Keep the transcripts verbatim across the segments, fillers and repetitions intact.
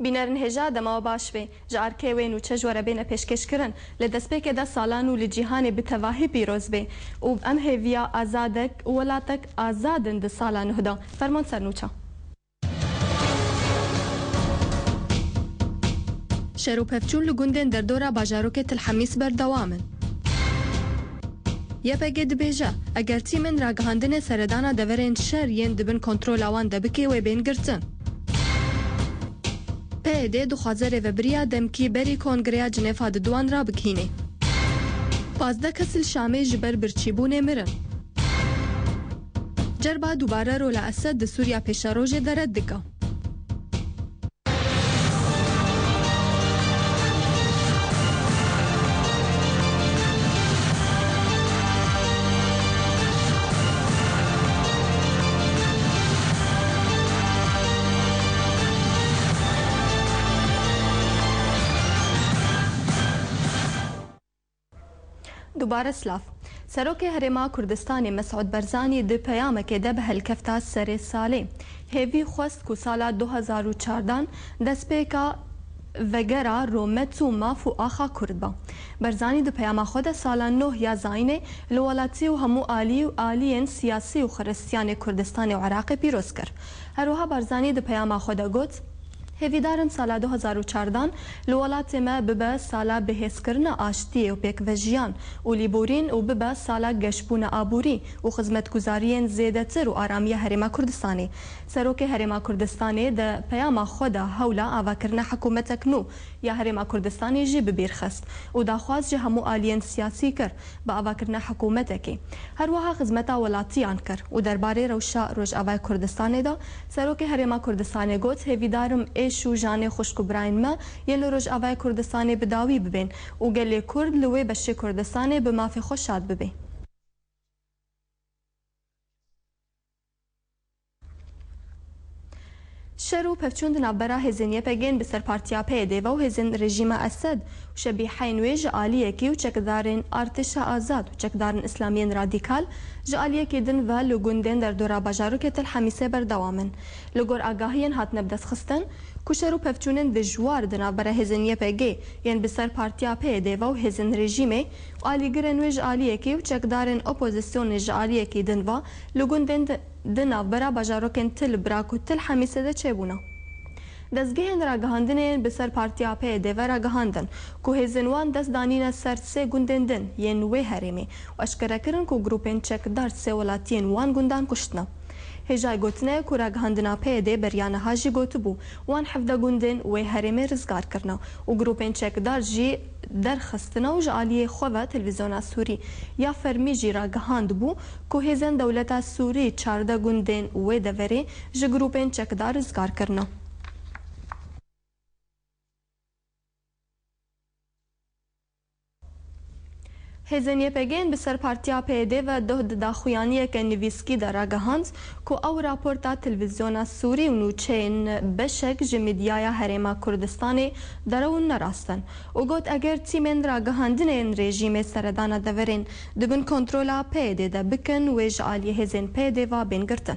Bînerin hêja dema we baş be. Ji arkê wê nûçe ji we re bêne pêşkêşkirin. Li destpêkê de salan û li cîhanê bi tevahî pîroz be û em hêviya azadek û welatek azad in di sala nuh de. Ferman ser nûça. Şer û pevçûn li gundên derdora bajarokê Til Hemîs berdewam in. Y P G dibêje, eger tîmên ragihandinê seredana deverên şer yên di bin kontrola wan de bike, wê bên girtin. P Y D dixwaze rêvebiriya demkî berî Kongreya Cinêfa di duwan rabigihînê. Pazdeh kes li Şamê ji ber birçîbûnê mirin. Cerba dubare rola Esed di Sûriya pêşerojê de red dike. Dubare silav. Serokê Herêma Kurdistanê Mesûd Barzanî di peyamekê de bi helkefta serê salê hêvî xwest ku sala du hezar û çardan destpêka vegera romet û maf û axa Kurd ba. Barzanî di peyama xwe de sala neh ya Zayînê li welatî û hemû alî û aliyên siyasî û xiristiyanê Kurdistanê û Iraqê pîroz kir. Her wiha Barzanî di peyama xwe de got, Hêvîdar im sala du hezar û çardan li welatê me bibe sala bihêzkirina aştiyê û pêkvejiyan û lîborîn û bibe sala geşbûna aborî û xizmetguzariyên zêdetir û aramiya Herêma Kurdistanê. Serokê Herêma Kurdistanê di peyama xwe de hewla avakirina hikûmetek nû ya Herêma Kurdistanê jî bi bîr xist û daxwaz ji hemû aliyên siyasî kir bi avakirina hikûmetekê. Her wiha xizmeta welatiyan kir û derbarê rewşa Rojavayê Kurdistanê de Serokê Herêma Kurdistanê got, Hêvîdar im êş û janê xwişk û birayên me yên li Rojavayê Kurdistanê bi dawî bibên û gelê Kurd li wê beşê Kurdistanê bi mafê xwe şad bibe. Şer û pevçûn di navbera hêzên Y P G'ên bi ser partiya P Y D ve û hêzên rejîma Esed û şebîheyên wê ji aliyekî û çekdarên Artêşa Azad û çekdarên Îslamiyên Radîkal ji aliyekî din ve li gundên derdora bajarokê Til Hemîsê berdewam in. Li gor agahiyên hatine bidestxistin, ku şer û pevçûnên dijwar di navbera hêzên Y P G yên bi ser partiya P Y D ve û hêzên rejîmê û alîgirên wê ji aliyekî û çekdarên opozisyonê ji aliyekî din ve li gundên di, di navbera bajarokên Til Brak û Til Hemîsê de çêbûne. Dezgehên ragihandinê yên bi ser partiya P Y D ve ragihandin ku hêzên wan dest danîne ser sê gundên din yên wê herêmê û eşkere kirin ku grûpên çekdar sê welatiyên wan gundan kuştine. Hêjayê gotinê ye ku ragihandina P Y D beriya niha jî gotibû, wan hevdeh gundên wê herêmê rizgar kirine û grûpên çekdar jî derxistine û ji aliyê xwe ve televîzyona Sûrî ya fermî jî ragihandibû ku hêzên dewleta Sûrî çardeh gundên wê deverê ji grûpên çekdar rizgar kirine. Hêzên Y P G'ên bi ser partiya P Y D ve doh di daxuyaniyeke nivîskî de ragihand ku ew raporta televîzyona Sûrî û nûçeyên beşek ji medyaya Herêma Kurdistanê derewin ne rast in û got, eger tîmên ragihandinê yên rejîmê seredana deverên di bin kontrola P Y D de bikin, wê ji aliyê hêzên P Y D ve bên girtin.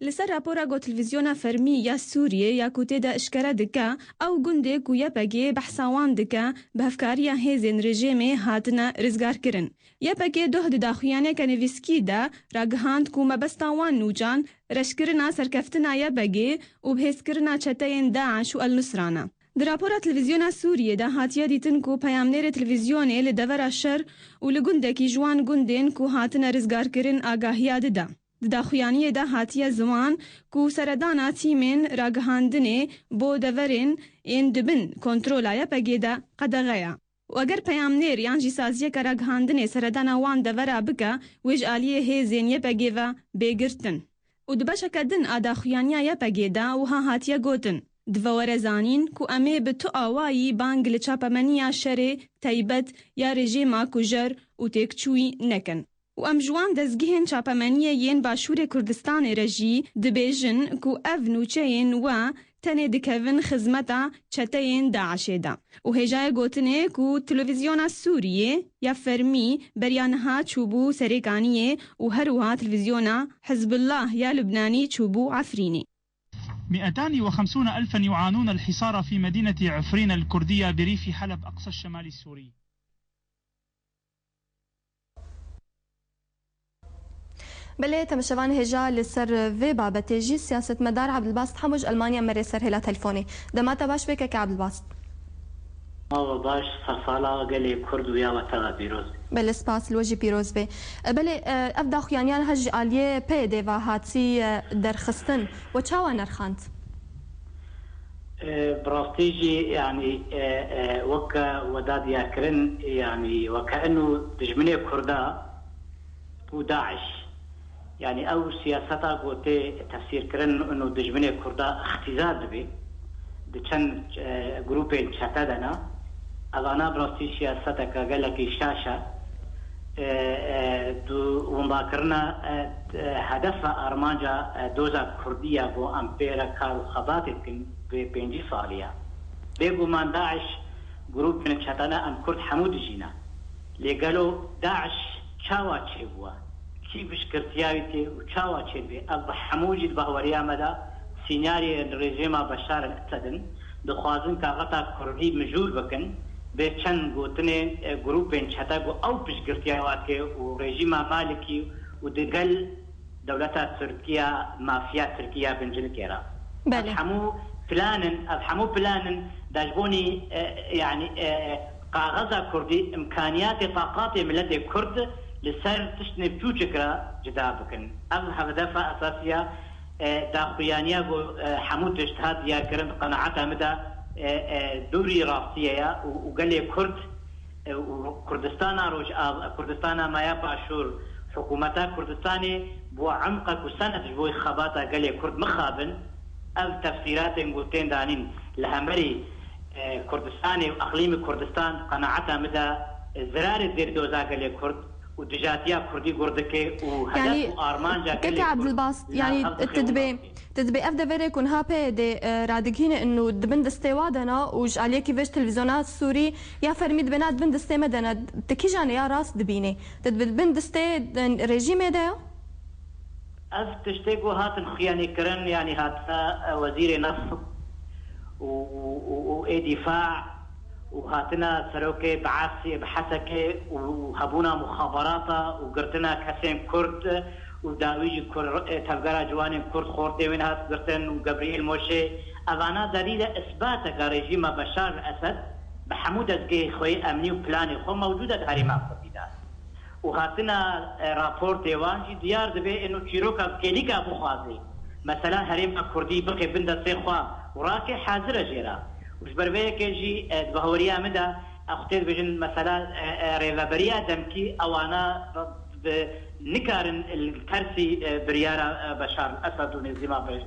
Li ser rapora ku televîzyona fermî ya Sûriyê ya ku tê de eşkere dike, ew gundê ku Y P G behsa wan dike, bi hevkariya hêzên rejîmê hatine rizgarkirin. Y P G doh di daxuyaniyeke nivîskî de ragihand ku mebesta wan nûcan reşkirina serkeftina Y P G û bihêzkirina çeteyên DAIŞ û El Nusran e. Di rapora televîzyona Sûriyê de hatiye dîtin ku peyamnêrê televîzyonê li devera şer û li gundekî ji wan gundên ku hatine rizgarkirin agahiya dide. Di daxuyaniyê de hatiye ziman ku seredana tîmên ragihandinê bo deverên ên di bin kontrola Y P G de qedexe ye û eger peyamnêr yan jî saziyeke ragihandinê seredana wan devera bike, wê ji aliyê hêzên Y P G ve bê girtin. Û di beşeke din a daxuyaniya Y P G de wiha hatiye gotin, Dibe were zanîn ku em ê bi tu awayî bang li çapemeniya şerê taybet ya rejîma kujer û têkçûyî nekin. Û em ji wan dezgehên çapemeniyê yên Başûrê Kurdistanê re jî dibêjin ku ev nûçeyên we tenê dikevin xizmeta çeteyên DAIŞê de. Û hêjayê gotinê ku televîzyona Sûriyê ya fermî beriya niha çûbû Serêkaniyê û her wiha televîzyona Hizbullah ya Lubnanî çûbû Efrînê. مئتان وخمسون ألفا يعانون الحصار في مدينة عفرين الكردية بريف حلب أقصى الشمال السوري. Belê, temeşevan hêja li ser vê babetê jî siyasetmedar Abdilbast Hemo ji Elmanya me rê ser hêla telefonê. Dema te baş be keke Abdilbast. Mava baş, sersala gelê Kurd û ya weta pîroz be. Belê, spas, li we jî pîroz be. E, belê, e, ev daxuyaniya niha ji aliyê P Y D ve hatî, e, derxistin. We çawa nerxand? E, bi rastî jî, yanî, e, e, weke we da diyarkirin, yanî, weke eno dijminê Kurda bû DAIŞ. Yanî, ew siyaseta ku tê tefsîrkirin, eno dijminê Kurda îxtîza dibe, di çend, e, grûpên çete de ne. Evana bi rastî siyaseteke gelekî şaş e. E, e, du-, wendakirina, e, e, hedefa armanca, e, doza Kurdî ya ku em pê re kar û xebatê dikin vê pêncî salî ye. Bêguman DAIŞ grûpên çetene em Kurd hemû dijî ne. Lê gelo DAIŞ çawa çêbûye? Kî piştgirtiya wî tê û çawa çêdibê? Ev bi hemû jî di bahweriya me de sînaryên rejîma Beşar el-Esed in. Dixwazin kaxeta Kurdî mijûl bikin, bê çend gotinên, e, grûpên çete ku ew piştgirtiya wan dike û rejîma Malikî û digel dewleta Tirkiya, mafya Tirkiya bincilkê re. Belê. Ev hemû plan in, ev hemû plan in, da ji bonî, e, yanî, e, kaxeza Kurdî, imkaniyatê, taqatê miletê Kurd li ser tiştên piçûçik re cida bikin. Ev hedefa esasî ya, e, daxuyaniya ku, e, hemû tişt hat diyarkirin, di qenaeta min de, e, e, dûrî rastiyê ye û, û gelê Kurd, e, û Kurdistana Rojav-, Kurdistana Maya Başûr, hikûmeta Kurdistanê bo emqa ku senet ji bo xebata gelê Kurd mixabin, ev tefsîratên ku tên danîn li hemberî, e, Kurdistanê û eqlîmê Kurdistan, qenaeta min de, e, zirarê dêr doza gelê Kurd û dijatiya Kurdî gur dike û hedef Yanî, û armanca keke gelê Kurd Abdilbast, li yanî, hev tu dixê dibê, wina dike. Tu dibê ev deverê ku niha P Y D, e, radigihîne û di bin destê wa de ne û ji aliyekî ve ji televîzyona Sûrî ya fermî dibê na di bin destê me de ne. Tu kîjan ya rast dibînî? Tu di bin destê, e, rejîmê de ya? Ev tiştê ku hatin xuyanîkirin, yanî hatine, e, wezîrê neft û, û, û, û ê dîfa û hatina serokê Beasê, Beasekê û hebûna muxabarata û girtina kesên Kurd û dawî jî Kur-, e, Tevgera Ciwanên Kurd xortê wê hat girtin û Gebrîyêl Moşê, evana delîle îsbateke rejîma Beşar el-Esed bi hemû dezgehê xwe yê emnî û planê xwe mewcûd e di herêma Kurdî de. Û hatina, e, raportê wan jî diyar dibe eno çîroka kêlîka bixwaze. Mesela herêma Kurdî bixe bin destê xwe û rake hazir e jê re. Û ji ber vê yekê jî, e, di bahweriya min de, e, xwe tê dibêjin, mesela, e, e, rêveberiya demkî ewana bi nikarin li tersî, e, biryara, e, Beşar Esed û nîzîma Be-,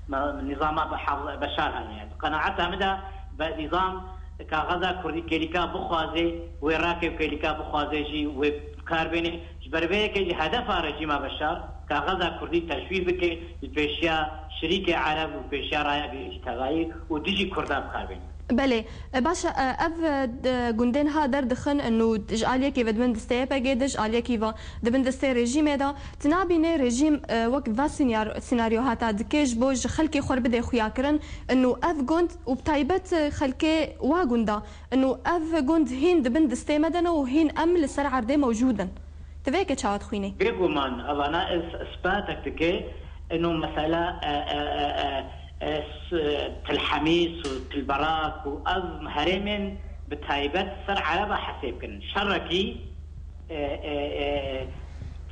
me-, nîzama Be-, Beşar hene. Qenaeta min de be nîzam kaxeza Kurdî kêlîka bixwaze, wê rake û kêlîka bixwaze jî wê bi kar bêne. Ji ber vê yekê jî hedefa rejîma Beşar kaxeza Kurdî teşwîh bike, li pêşiya şirîkê Ereb û pêşiya raya giştî tevayî û dijî Kurdan bi kar bêne. Belê, e, baş e, ev, e, d-, gundên ha derdixin û ji aliyekî ve di bin destê Y P G de, ji aliyekî ve di bin destê rejîmê de. Tu nabînê rejîm, e, wek va sînyar-, sînaryo hata dike ji bo ji xelkê xwe bide xuyakirin û ev gund û bi taybet, e, xelkê wa gunda û ev gund hîn di bin destê me de ne û hîn em li ser erdê mewcûd in. Tu vê yekê çawa dixwînî? Bêguman, evana ez ispatek dike, eno mesela, e, e, e, e, e, s-, Til Hemîs û Til Berak û ev herêmên bi taybet ser Ereba hesêb kirin. Şerekî, e, e, e,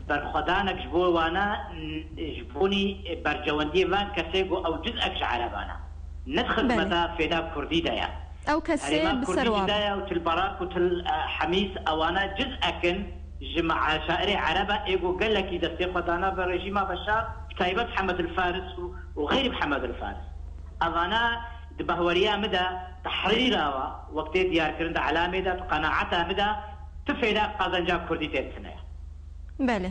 berxwedanek ji bo wana, n-, ji bonî bercewendiyê van kesê ku ew cizek ji Erebana. Ne di Belê. xizmeta fêda Kurdî de ye. Ew kesê Herêma bi ser Kurdî wan. Cida ye û Til Berak û Til, e, Hemîs ewana cizek in ji meaşairê Ereba ê ku gelekî destê xwe dana bi rejîma Beşar, bi taybet Hemed el Faris û, û xeyrî Hemed el Faris. Evana di bahweriya min de tehrîra wa, wek tê diyarkirin di elamê de, di qenaeta min de, tu fêda qezenca Kurdî tê tune ye. Belê.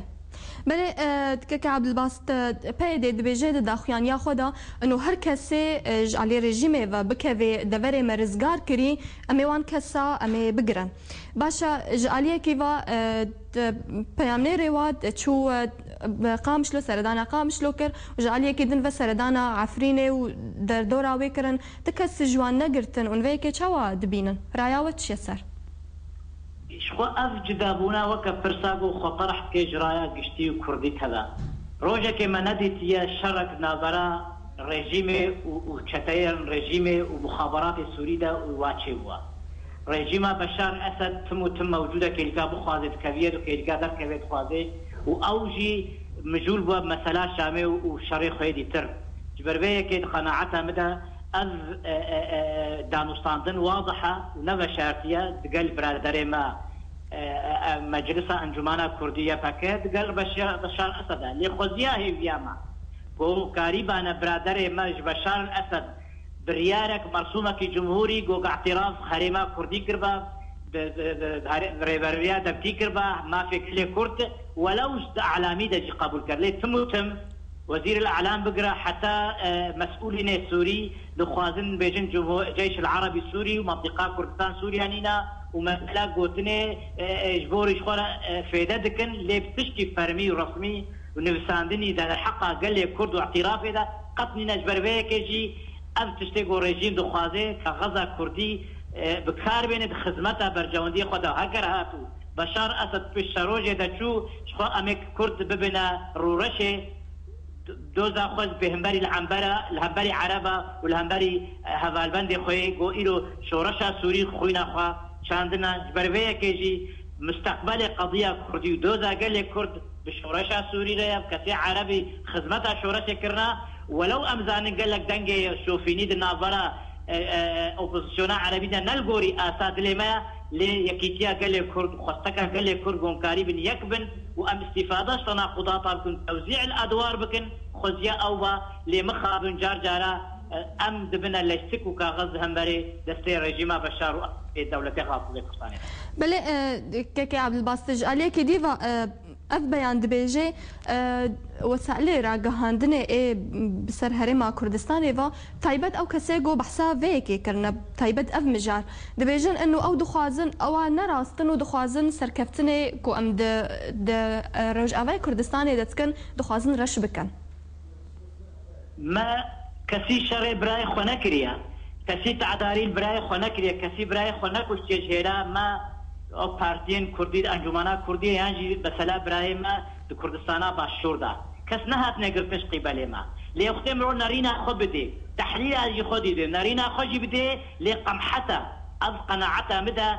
Belê, e, keke Abdilbast, e, P Y D dibêje di daxuyaniya xwe de, ino her kesê, e, ji alî rejîmê ve bikeve deverê me rizgar kirî, em ê wan kesa, em ê bigirin. Baş e, ji aliyekî ve, e, di peyamnêrê wa, e, çû, e, Bi Qamişlo seredana Qamişlo kir û ji aliyekî din ve seredana Efrînê û derdora wê kirin. Ti kes ji wan negirtin û vê yekê çawa dibînin? Raya we çi ye ser? Ji xwe ev cudabûna weke pirsa ku xwe terh bike ji raya giştî û kurdî tede. Rojekê me nedîtiye şerek navbera rejîmê û, û çeteyên rejîmê û muxaberatê Sûrî de û wa çêbûwa. Rejîma Beşar Esed tim û tim mewcûd e, kêlika bixwaze dikeviye, kêlika derkeve dixwaze û ew jî mijûl bû mesela Şamê û, û şerê xwe yê dîtir. Ji ber vê yekê di qenaeta min de ev, e, e, e, danûstandin wazih e û ne veşartî ye digel biraderê me, e, e, e, Meclisa Encûmana Kurdî Y P K digel Beşar, Beşar Esed e. Lê xweziya hêviya me ku karîbane biraderê me ji Beşar Esed biryarek, mersûmekî cumhûrî ku îtiraf herêma kurdî kiriba, bi, bi, bi, bi rêveberiya devkî kiriba, mafê gelê kurd, welew di elamî de jî qebûl kir. Lê tim û tim, Wezîr el Elam bigire heta, e, mesûlînê Sûrî dixwazin bêjin cumhur, Ceyş el Erebî Sûrî û mentiqa Kurdistan Sûriye nîne û mesela gotinê, e, e, ji bo rî ji xwe re, e, fêde dikin, lê bi tişkî fermî û resmî û nivîsandinî de derheqa gelê Kurd û îtirafê de qet nîne. Ji ber vê yekê jî ev tiştê ku rejîm dixwaze kaxeza Kurdî, e, bi kar bêne di xizmeta berjewendiyê xwe de. Heger hatû Beşar Esed pişt şerojê de çû, ji xwe em ê Kurd bibine rûreşê, doza xwe bi hemberî li hembera, li hemberî Ereba û li hemberî, e, hevalbendê xwe yê ku îro şoreşa Sûrî xwîna xwe çandine. Ji ber vê yekê jî misteqbelê qediya Kurdî û doza gelê Kurd bi şoreşa Sûrî re ye, kesê Erebî xizmeta şoreşê kirina. Welew em zanin gelek dengê şofînî di navbera, e, e, e, opozisyona Erebî de ne li gorî asta dilê me ye, lê yekîtiya gelê Kurd, xwesteka gelê Kurd gonkarî bin, yek bin û em îstîfade ji tenaqudata bikin, tewzî'il edwar bikin, xweziya ew ba, lê mixabin car cara, e, em dibine leştik û kaxez di hemberê destê rejîma Beşar û ê dewletê Rafizê Kurdistanê. Belê, e, kekê Abdulbasit, ji aliyekê dî ve, e, ev beyan dibêje, e, wesailê ragihandinê ê bi ser Herêma Kurdistanê ve taybet ew kesê ku behsa vê yekê kirine, taybet ev mijar. Dibêjin eno ew dixwazin, ewa ne rast in û dixwazin serkeftinê ku em di, di, e, Rojavayê Kurdistanê de dikin, dixwazin reş bikin. Me kesî şerê birayê xwe nekiriye. Kesî tedarî li birayê xwe nekiriye. Kesî birayê xwe nekuştiye ji hêla me, ew partiyên Kurdî, Encûmena Kurdî yan jî mesela birayê me di Kurdistana Başûr de. Kes nehatine girtin ji qîbelê me. Lê wextê mirov nerîna xwe bidê, tehlîla jî xwe dîdê, nerîna xwe jî bidê, lê qemheta, ev qenaeta min de,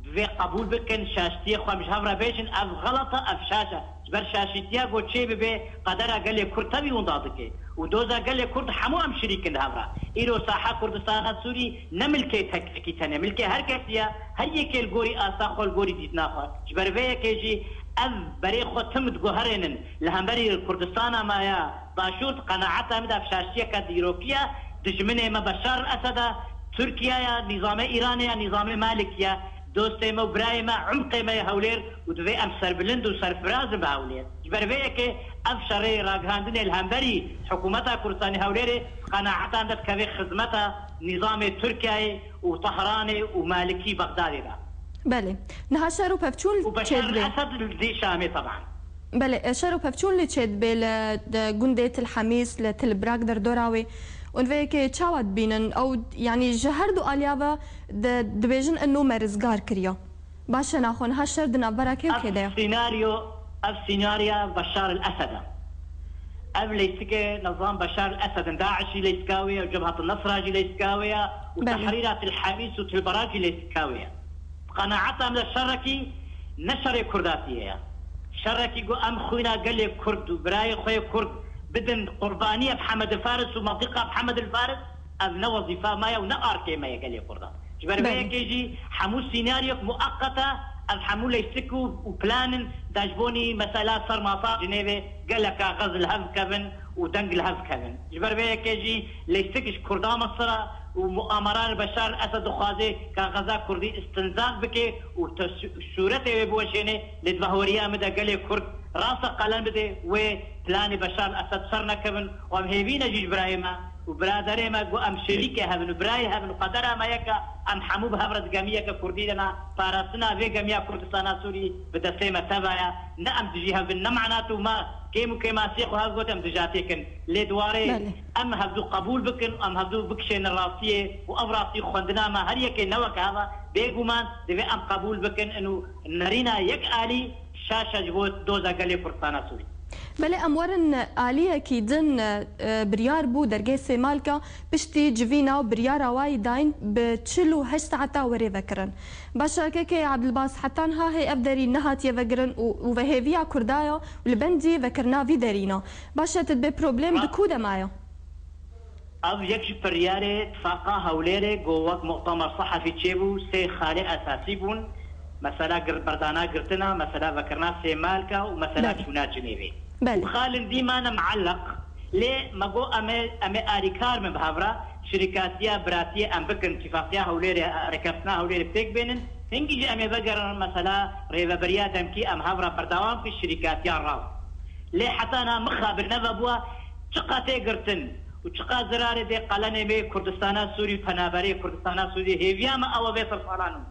divê qebûl bikin, şaştiyê xwe em ji hev re bêjin, ev xelet e, ev şaş e. Ji ber şaşîtiya ku çê bibe, qedera gelê Kurd tevî winda dike. Û doza gelê Kurd hemû em şirîk in di hev re. Îro saha Kurdistana Sûrî ne milkê tekekî tenê, milkê her kesî ye, her yekê li gorî asta xwe, li gorî dîtina xwe. Ji ber vê yekê jî ev berê xwe tim diguherînin li hemberî Kurdistana me ya Başûr, di qenaeta min de ev şaştiyeke dîrokî ye, dijminê me Beşar Esed e, Tirkiye ye, nîzamê Îranê ye, nîzamê Malikî ye. Dostê me û birayê me, umqê me yê Hewlêr û divê em serbilind û serfiraz in bi Hewlêr. Ji ber vê yekê ev şerê ragihandinê li hemberî Hikûmeta Kurdistanê Hewlêrê qenaetan de dikeve xizmeta nîzamê Tirkiyeyê û Tehranê û Malikî Bexdadê de. Belê. Niha şer û pevçûn Û Beşar çêdibe. Esed li dî Şamê teban. Belê, e, şer û pevçûn lê çêdibe li, di gundê Til Hemîs, li Til Birak derdora wê. Û vê yekê çawa dibînin? Ew, yanî ji her du aliya ve di, dibêjin eno me rizgar kiriye. Baş e, naxwe niha şer di navbera kê û kê de ye? Ev sînaryo, ev sînarya Beşar el Esed e. Ev leysikê nizam Beşar el Esed in. DAIŞ jî leysika wê ye, Cebhat el Nusra jî leysika wê ye û Belê. Tehrîra Til Hemîs û Til Birak jî leysika wê ye. Qenaeta min de şerekî ne şerê Kurdatiyê ye. Şerekî ku em xwîna gelê Kurd û birayê xwe yê Kurd bidin qurbaniya Mihemed el Faris û mentiqa Mihemed el Faris, ev ne wezîfa me ye û ne arkê me ye gelê Kurdan. Ji ber vê Belê. Yekê jî hemû sînaryok mueqet e, ev hemû leysik û, û plan in da ji bonî mesela ser masa Cinêvê gelek kaxez li hev bikevin û deng li hev bikevin. Ji ber vê yekê jî leysik ji Kurda Misir e û muamera li Beşar Esed dixwaze kaxeza Kurdî istinzaf bike û te sû-, sûretê wê biweşêne, lê di bahweriya min de gelê Kurd rast e qelem bide wê planê Beşar Esed ser nekevin û em hêvî ne jî ji birayê me û biraderê me ku em şerîkê hev in û birayê hev in û qedera me yek e, em hemû bi hev re di gemiyeke Kurdî de ne, parastina vê gemiya Kurdistana Sûrî bi destê me teva ye, ne em dijî hev in, ne manat û me Kêm û kêmasiyê xwe hev got em dijatê kin. Lê di warê Belê. em hevdû qebûl bikin, em hevdû bikişênin rastiyê û ev rastî xwendina me her yekê ne weke heva, bêguman divê em qebûl bikin û nerîna yek alî şaş e ji bo doza gelê Kurdistana Sûrî. Belê em werin aliyekî din, e, biryar bû dergehê Sêmalka piştî civîna û biryara wayî dayîn bi çil û heşt saeta werê vekirin. Baş e, kekê Ebdilbas heta niha hê ev derî nehatiye vegirin û, û ve hêviya Kurda ya û li bendî vekirina vî derî ne. Baş e, tu dibê problem di Ra- ku de maye? Ev yek ji piryarê tifaqa Hewlêrê ku wek mutemer sehefî çêbû, sê xalê esasî bûn. Mesela gir-, berdana girtina, mesela vekirina Sêmalka û mesela Belê. çûna Cinêvê. Belê. Û xalên dî mane meelleq. Lê me got em ê, em ê alîkar bin bi hev re, şirîkatiya biratiyê em bikin, tifaqiya Hewlêrê, rêkeftina Hewlêrê pêk bênin. Hingî jî em ê vegerin mesela rêveberiya demkî em hev re berdewam bikin şirîkatiya rast. Lê heta niha mixabin neve bûa çiqa tê girtin û çiqa zirarê dê qalenê me Kurdistana Sûrî, penaberê Kurdistana Sûrî, hêviya me ew e vê sed salan û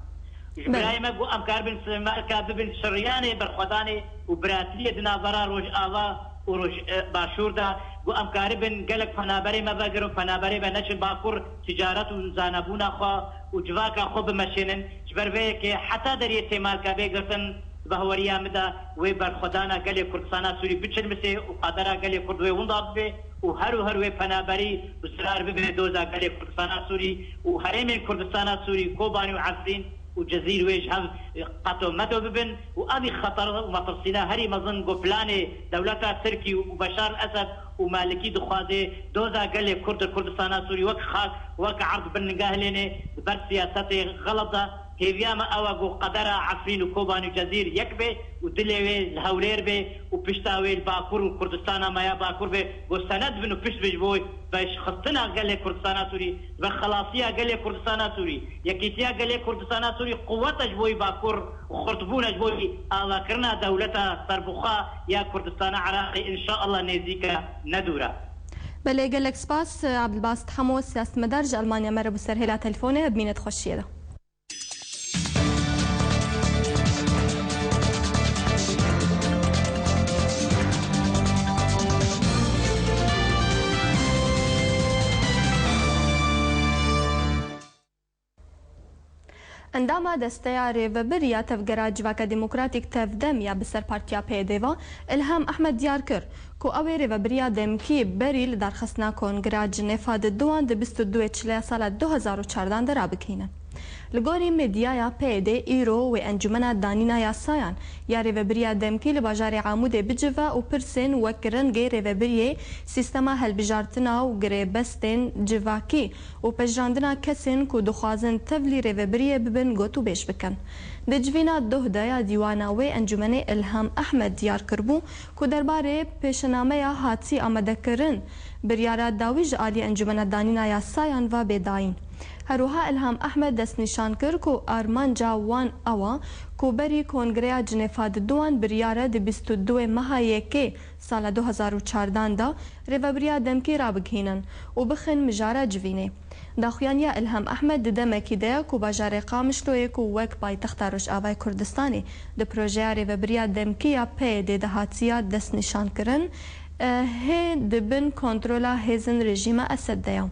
ji Belê. birayê me got em karibin Sêmalka bibin şiriyanê berxwedanê û biratiyê di navbera Rojava û Roj-, e, Başûr de. Got em karibin gelek penaberê me vegirin, penaberê me neçin Bakur, ticaret û zanebûna xwe û civaka xwe bimeşênin. Ji ber vê yekê heta deriyê Sêmalka bê girtin, bi haweriya min de wê berxwedana gelê Kurdistana Sûrî biçilmisê û qadera gelê Kurd wê winda bibe û her û her wê penaberî û zirar bibe doza gelê Kurdistana Sûrî û herêmên Kurdistana Sûrî, Kobanî û Efrîn û Cezîr wê ji hev qeto meto bibin û evî xeter û metirsîna herî mezin ku planê dewleta Tirkî û Beşar el Esed û Malikî dixwaze doza gelê Kurd li Kurdistana Sûrî wek xak, wek erd bin nigah lêne, di ber siyasetê xelet de. Hêviya me ew e ku qedera Efrîn û Kobanî û Cezîr yek be û dilê wê li Hewlêr be û pişta wê li Bakur û Kurdistana me ya Bakur be, ku senet bin û pişt be ji bo veşxistina gelê Kurdistana Sûrî, vexelasiya gelê Kurdistana Sûrî, yekîtiya gelê Kurdistana Sûrî quwet e ji bo wî Bakur û xurtbûn e ji bo wî avakirina dewleta serbixwe ya Kurdistana Iraqê, înşaallah nêzîk e, ne dûr e. Belê, gelek spas, Abdilbasit Hemo, siyasetmedar ji Elmanya me re bû ser hêla telefonê, bimîne di xweşiyê de. Endama Desteya Rêvebir ya Tevgera Civaka Demokratîk, Tevdem, ya bi ser Partiya P Y D ve, Ilham Ehmed diyar kir ku ew ê rêvebiriya demkî berî li darxistina Kongreya Cinêfa di duan di bîst û duê çileya sala du hezar û çardan de rabigihînin. Li gorî medyaya P Y D, îro wê Encûmena Danîna Yasayan ya Rêvebiriya Demkî li bajarê Amûdê bicive û pirsên wek rengê rêvebiriyê, sîstema hilbijartina û girêbestên civakî û pejirandina kesên ku dixwazin tevlî rêvebiriyê bibin gotûbêj bikin. Di civîna doh de ya dîwana wê encûmenê Ilham Ehmed diyar kiribû ku derbarê pêşenameya hatî amadekirin, biryara dawî ji alî Encûmena Danîna Yasayan ve bê dayîn. Her wiha Ilham Ehmed destnîşan kir ku armanca wan ew e ku berî Kongreya Cinêfa di duan biryare di bîst û duê meha yekê sala du hezar û çardan de rêvebiriya demkî rabigihînin û bixin mijara civînê. Daxuyaniya Ilham Ehmed di demekî de ye ku bajarê Qamişloyê ku wek paytexta Rojavayê Kurdistanê di projeya rêvebiriya demkî ya P Y D de hatiya destnîşankirin, e, hê di bin kontrola hêzên rejîma Esed de ye.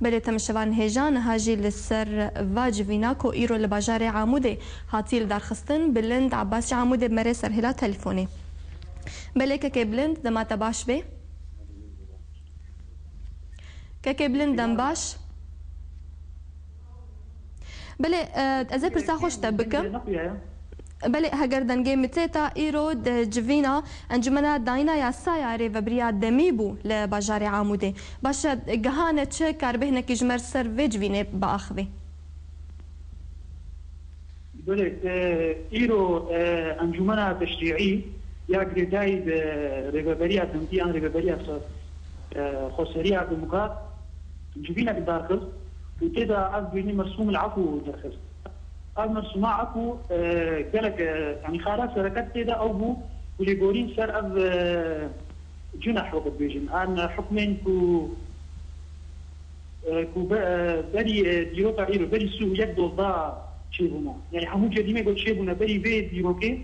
Belê, temaşevanên hêja, niha jî li ser va civîna ku îro li bajarê Amûdê hatiye lidarxistin, Bilind Abbas ji Amûdê bi me re ser hêla telefonê. Belê, kekê Bilind, dema te baş bê. Kekê Bilind, dem baş. Belê, e, ez ê pirsa xwe ji te bikim. Belê, heger dengê min tê, ta îro di civîna Encûmena Dayîna Yasaya Rêvebiriya Demî bû li bajarê Amûdê. Baş e, gihane çi, karibê hinekî ji me li ser vê civînê biaxivî? Belê, e, îro, e, Encûmena Teşrî'î ya girêdayî bi Rêveberiya Demkî yan Rêveberiya, e, Xweseriya Demokrat civînek darxist û tê de ev bêjnî mersûm el efû derxist. Ev mersûma efû, e, gelek, e, yanî xala sereket tê de ew bû ku lêborîn ser ev, e, cuneh wekî dibêjin. An hukmên ku e, ku be-, e, berî, e, dîroka îro, berî sî û yek dozda çêbûne. Yani hemû cerîmê ku çêbûne berî vê dîrokê,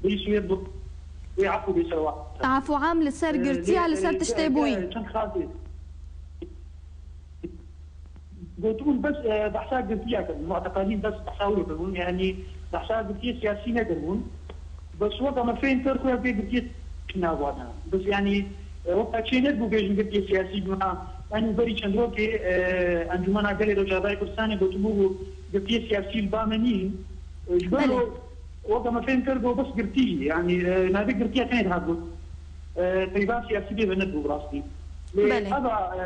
berî sî û yek do-, Wê efû bê ser wan. Efû am li ser girtiya, li ser tiştê bûyî. Çend xasê. Gotibûn bes, e, behsa girtiya kirin. Mu'teqelîn bes behsa wê kiribûn. Yanî behsa girtiyê siyasî nekiribûn. Bes weka me fêm kir, xuya vê girtiyê nav wana. Bes yanî, e, weka çê nebû bêjin girtiyê siyasî bima. Yanî berî çend rokê, e, Encûmena Gelê Rojavayê Kurdistanê gotibû, girtiyê siyasî li ba me nîn. E, ji ber Belê. Weke me fêm kir, got bes girtî, yanî, e, navê girtiya tenê dihat got. E, peyva siyasî bê ve nebû bi rastî. Lê Belê. Eva, e,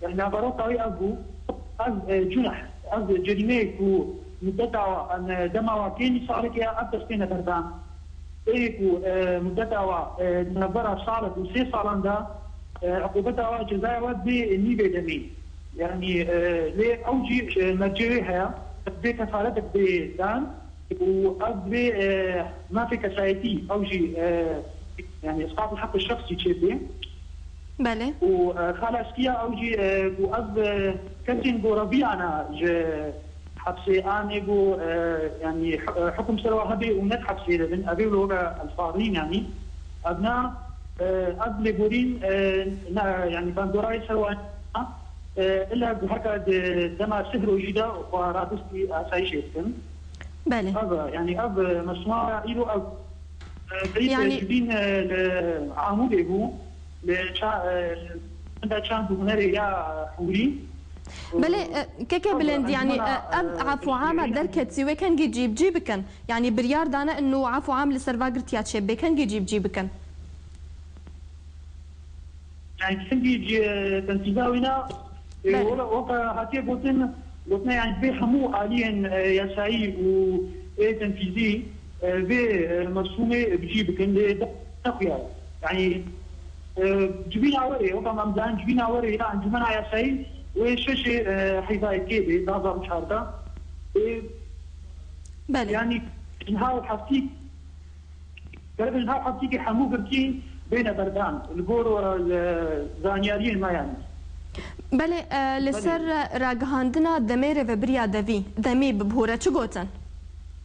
yanî naveroka wî ev bû, ev, e, cuneh, ev cerîmeyê ku muddeta wa, em, e, dema wa kêmî salekê ya, ev destê ne berdan. Ê ku, e, muddeta wa, e, navbera salek û sê salan de, e, uqûbeta wa, cezaya wa dibê nîvê demê. Yanî, e, lê ew jî, e, mercê wê heye, dibê kefaretek bê dan. û ev divê, e, mafê kesayetî, ew jî, e, yanî isqatê heqê şexsî çêbê. Belê. Û, e, xalaskiya ew jî, e, ku ev, e, kesên ku reviyana ji hepsê anê ku, e, yanî, e, hukum ser wa hebe û ne di hepsê de bin, ev ê wilo weke elfazîn, yanî, ev na, e, ev lêborîn, e, na, yanî bandorayê ser wa, e, illa ku heka di dema sih rojî de xwe radestî asayîşê bikin. Belê. Ev, yanî ev, e, mersûma îro ev, e, berî Yanî civîn, e, li Amûdê bû, li ça-, e, li çand û hunerê ya Hûrî. Belê, e, keke Ev, Bilind, yanî, encûmena, e, ev e, efû ama tiştê derketî wê kengî cî bi cî bikin. Yanî biryar dane inu efû am li ser va girtiya çê bê kengî cî bi cî bikin. Yani kengî cî-, tenfîza wîna, e, Belê. wela, weka hatiye gotin, gotine yani bê hemû aliyên, e, yasayî û ê tenfîzî, e, vê, e, mersûmê bi cî bikin, lê de-, nexuya. Yani, e, civîna werê, weka me em zanin civîna werê ya encûmena yasayî wê şeşê, e, heyva yekê bê, du hazar û çardeh. E, Belê. Yani, niha û heftî Gerek niha heftîkê hemû girtî bêne berdan, li gor, e, zaniyariyên me yani. Belê, e, li Belê. ser ragihandina demê rêvebiriya devî, demî bi bihûre çi gotin?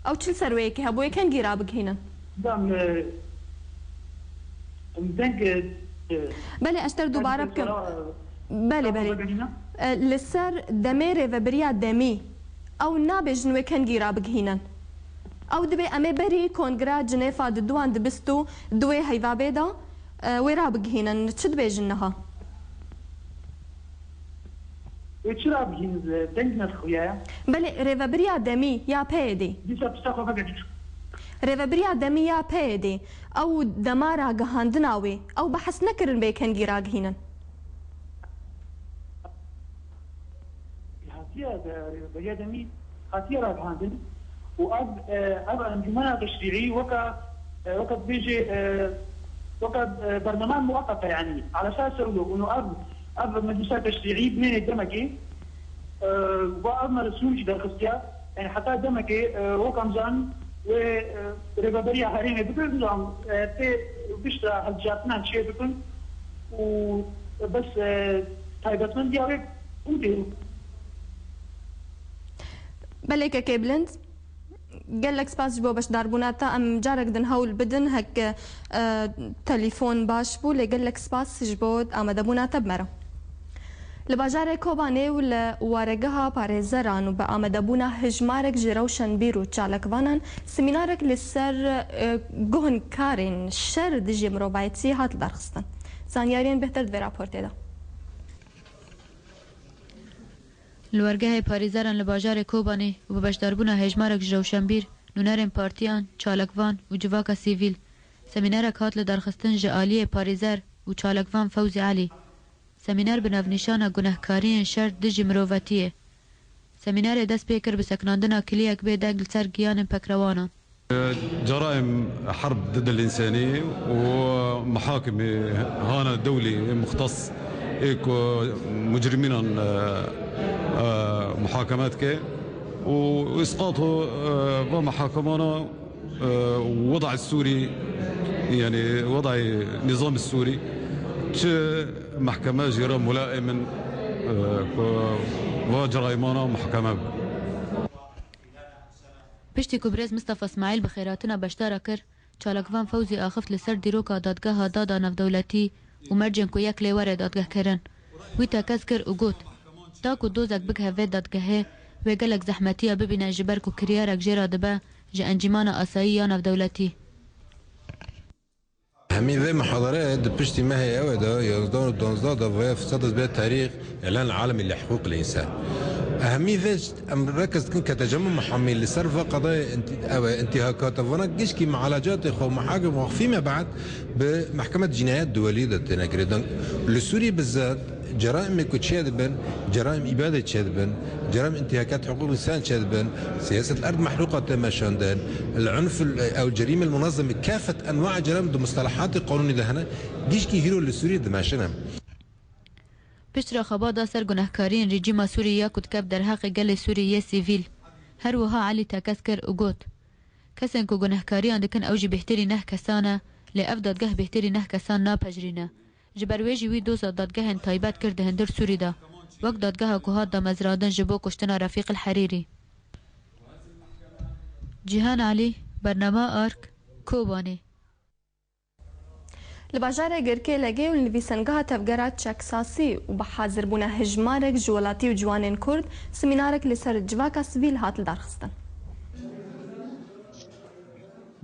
Ew çi li ser wê yekê hebûye, kengî rabigihînin? Dam, e, em deng, e, e, Belê, ez ter dubare bikim. Belê, belê. E, li ser demê rêvebiriya demî, ew nabêjin wê kengî rabigihînin. Ew dibê em ê berî kongra Cinêfa di duan di bist û duwê heyvabê de, e, wê rabigihînin. Çi dibêjin niha? Wê çi rabigihînin? Deng nedixuye. Belê, rêvebiriya demî ya P Y D. Dîsa pişta xwe vegerîne. Rêvebiriya demî ya P Y D. Ew dema ragihandina wê, ew behs nekirin bê kengî ragihînin. Hatiye, e, rêveberiya demî hatiye ragihandin û ev, e, ev encûmena teşrîî weka, e, weka dibêjê, e, weka, e, bernaman muweqet e, yanî, ala esas û, û ev, ev meclisa teşrîî binêrê demekê, e, va ev mersûm jî derxistiya, yanî heta demekê, e, wek em zanin, wê, e, rêveberiya herêmê bikin, zan, e, tê gişta hilbijartinan çê bikin û bes, e, taybetmendiya wê û dê. Belê kekê Bilind, gelek spas ji bo beşdarbûna te. Em carek din hewl bidin, hek, e, telefon baş bû, lê gelek spas ji bo amadebûna te bi me re. Li bajarê Kobanê û li waregeha parêzeran û bi amadebûna hejmarek ji rewşenbîr û çalakvanan semînarek li ser, e, guhdarkarên şer dijî mirovayetî hat lidarxistin. Zanyariyên bêhtir di vê raportê de. Li wergehê parêzeran li bajarê Kobanê û bi beşdarbûna hejmarek ji rewşenbîr, nûnerên partiyan, çalakvan û civaka sivîl, semînerek hat lidarxistin ji aliyê parêzer û çalakvan Fewzî Elî. Semîner bi navnîşana Gunehkariyên şer dijî mirovetiyê. Semînerê dest pê kir bi sekinandina kiliyek bê deng li ser giyanên pekrewanan. جرائم حرب ضد الإنسانية ومحاكمة هانا دولي مختص إيكو مجرمين، آه، آه، محاكمات كي وإسقاطه، آه، ومحاكمانا، آه، وضع السوري، يعني وضع النظام السوري، تش محكمة جرا ملائمة، آه، وجرائمانا محكمة. Piştî ku birêz Mistefa Smaîl bi xêratina beşdara kir, Çalakvan Fewzî axift li ser dîroka dadgeha dada navdewletî û mercên ku yek lê were dadgehkirin. Wî tekez kir û got, da ku dozek bigihe vê dadgehê, wê gelek zehmetiya bibîne ji ber ku kiryarek jê re dibe ji Encîmana Asayî ya Navdewletî. Hemî vê muhadere di piştî mehê ew ê de, yanzdeh û duwazdeh de, vê fırsat ez bê tarîx îlan alemî li hiqûq li însan. Hemî vê em rekez dikin ke tecemû muhamî li ser va qadayê inti-, ew ê intîhakata vana gişkî mualacatê xwe û muhakeme waqfî me bad bi mehkemet cinayet duwelî de têne girêdan. Li Sûrî bizat Ceraîmê ku çêdibin, ceraîm îbadê çêdibin, ceraîm intîhakat hiqûq însan çêdibin, siyaset erd mehruqa tê meşandin, el unf, ew cerîmel munezeme, kafet enwa ceraîm di mustalahatê qanûnî de hene, gişkî hîro li Sûriyê dimeşine. Piştre xebata ser gunehkariyên rejîma Sûrî ya ku dikeve derheqê gelê Sûrî yê sivîl, her wiha Elî tekez kir û got, kesên ku gunehkariyan dikin ew jî bêhtirî neh kesan e, lê ev dadgeh bêhtirî neh kesan napejirîne. Ji ber wê jî wî doza dadgehên taybet kir di hundir Sûrî de, wek dadgeha ku hat damezrandin ji bo kuştina Refîq el Herîrî. Cîhan Elî, bernama Ark, Kobanê. Li bajarê Girkê Legê û li nivîsengeha tevgera Çeksasî û bi hazirbûna hejmarek ji welatî û ciwanên Kurd, semînarek li ser civaka sivîl hat lidarxistin.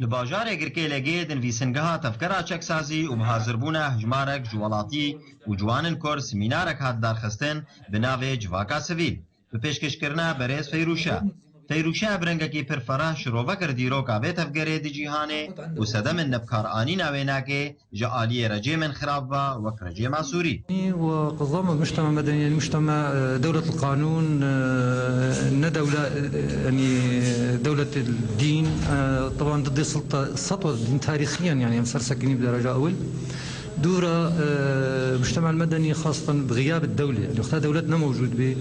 Li bajarê Girkê Legê di nivîsingeha tevgera çeksazî û bi hazirbûna hejmarek ji welatî û ciwanên Kurd semînarek hat darxistin bi navê Civaka Sivîl, bi pêşkêşkirina berêz Feyrûşe. Feyrûşe bi rengekî pir fereh şirove kir dîroka vê tevgerê di cîhanê û sedemên nebikaranîna wênakê ji aliyê recêmên xirab ve wek recêma Sûrî. وقصدنا مجتمع مدني، يعني مجتمع، آه، دولة القانون، آه، ن دولة، آه، يعني دولة الدين، آه، طبعًا ضد السلطة، سطوة الدين تاريخيًا، يعني مسرسكين بدرجة أول. دورة، آه، مجتمع المدني خاصة بغياب الدولة، يعني وقتها دولتنا موجود ب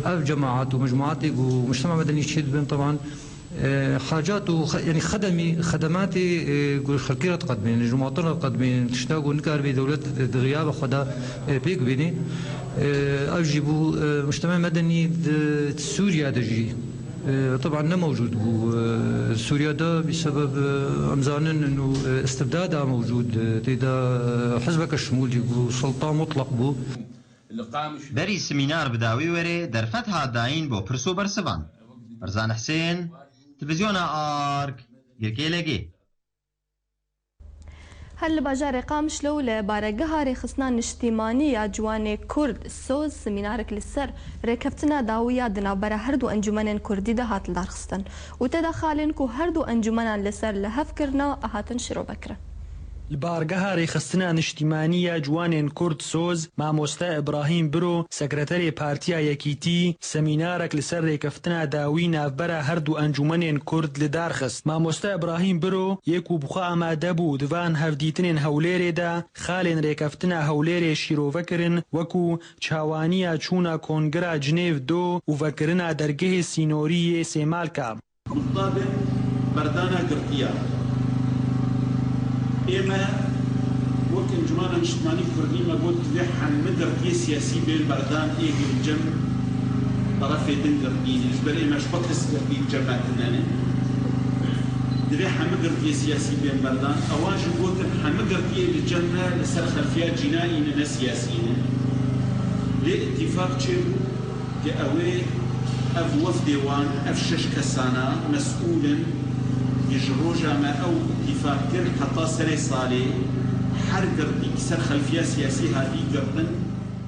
ألف جماعات ومجموعات ومجتمع مدني شيء بين طبعًا. حاجات و خ-، یعنی خدمی، خدماتی، اه، گو خەڵکی رە دقەت بێن، ji muwatin re diqet bênin, tişta ku nikaribe dewlet di xiyabe xwe de, ê, pêk bînî. Ê, ev jî bû, ê, mujtema medenî di Sûriya de jî, ê, teban ne mewcûd bû, ê, Sûriya de, bi sebeb, ê, em zanin û, ê, istibdad a mewcûd, ê, tê de, ê, hizbeke şimûlî bû, sulta mutlaq bû. Berî semînar bi dawî were derfet hat dayîn bo pirs û bersivan. Ferzan Husên, Televîzyona Ark, Girkê Legê. Her li bajarê Qamişlo û li baregeha Rêxistina Niştimanî ya Ciwanê Kurd, soz, semînarek li ser rêkeftina dawî ya di navbera her du encûmenên Kurdî de hat lidarxistin û tê de xalên ku her du encûmenan li ser li hev kirina hatin şirove kirin. Li bargeha Rêxistina Niştimanî ya Ciwanên Kurd, soz, Mamoste Îbrahîm Biro, Sekreterê Partiya Yekîtî, semînarek li ser rêkeftina dawî navbera her du encûmenên Kurd li dar xist. Mamoste Îbrahîm Biro yê ku bi xwe amade bû di van hevdîtinên Hewlêrê de, xalên rêkeftina Hewlêrê şîrove kirin, wekû çawaniya çûna Kongira Cinêv do û vekirina dergehê sînorî yê Sêmalka. Muxtabê berdana girtiya. Ême wek Encûmena Niştimanî Kurdî me got, divê hemî girtiyê siyasî bên berdan, ê ku li cem terefê din girtî ne. Ji ber ê me ji xwe kes girtî li cem me tune ne. Divê hemî girtiyê siyasî bên berdan. Ewan jî gotin, hemî girtiyê li cem me li ser xelfiya cînayî ne, ne siyasî ne. Lê îtîfaq çêbû. Ke ew ê, ev wefdê wan, ev şeş kesana mesûl in, ke ji roja me ew îtîfaq kir heta serê salê, her girtîk ser xelfiya siyasî hatî girtin,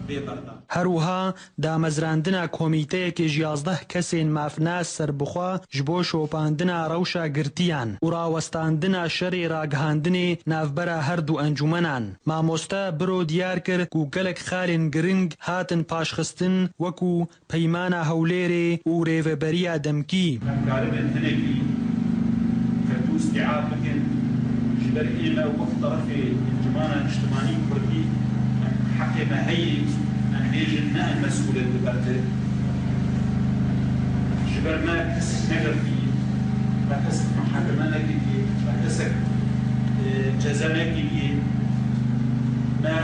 bê berdan. Her wiha damezrandina komîteyekê ji yazdeh kesên mafnas serbixwe ji bo şopandina rewşa girtiyan û rawestandina şerê ragihandinê navbera her du encûmenan. Mamoste Biro diyar kir ku gelek xalên giring hatin paşxistin, wekû Peymana Hewlêrê û Rêveberiya Demkî. Em karibin hinekî qet û îstîab bikin ji ber ême wek terefê Encûmana Niştimanî Kurdî em heqê me heye em bêjin ne em mesûl in li ber te. Ji ber me kesek negirtiye, me kesek muhakeme nekiriye, me kesek, e, ceza nekiriye, me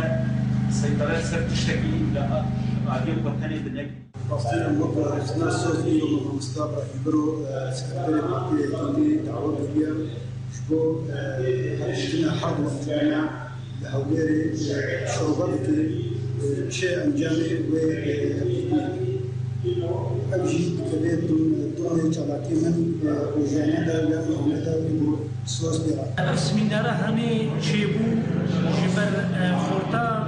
seytare ser tiştekî li a-, aliyê xwe tenê de nekiriye. Rastî em wek Rêxistina Soz û wek Mamoste Îbrahîm Biro, e, Sekreterê Partiyê Yekîtî dawa kiriye ji Bo, e, hiştina her wextana li Hewlêrê, e, şoba bike, e, çi encamê wê, e, tevlî bike. Ev jî dikeve dom-, domê çalakiyê min, e, rojane de ya name de bo spas pê re. Ev semînara hemê çêbû ji ber, e, xorta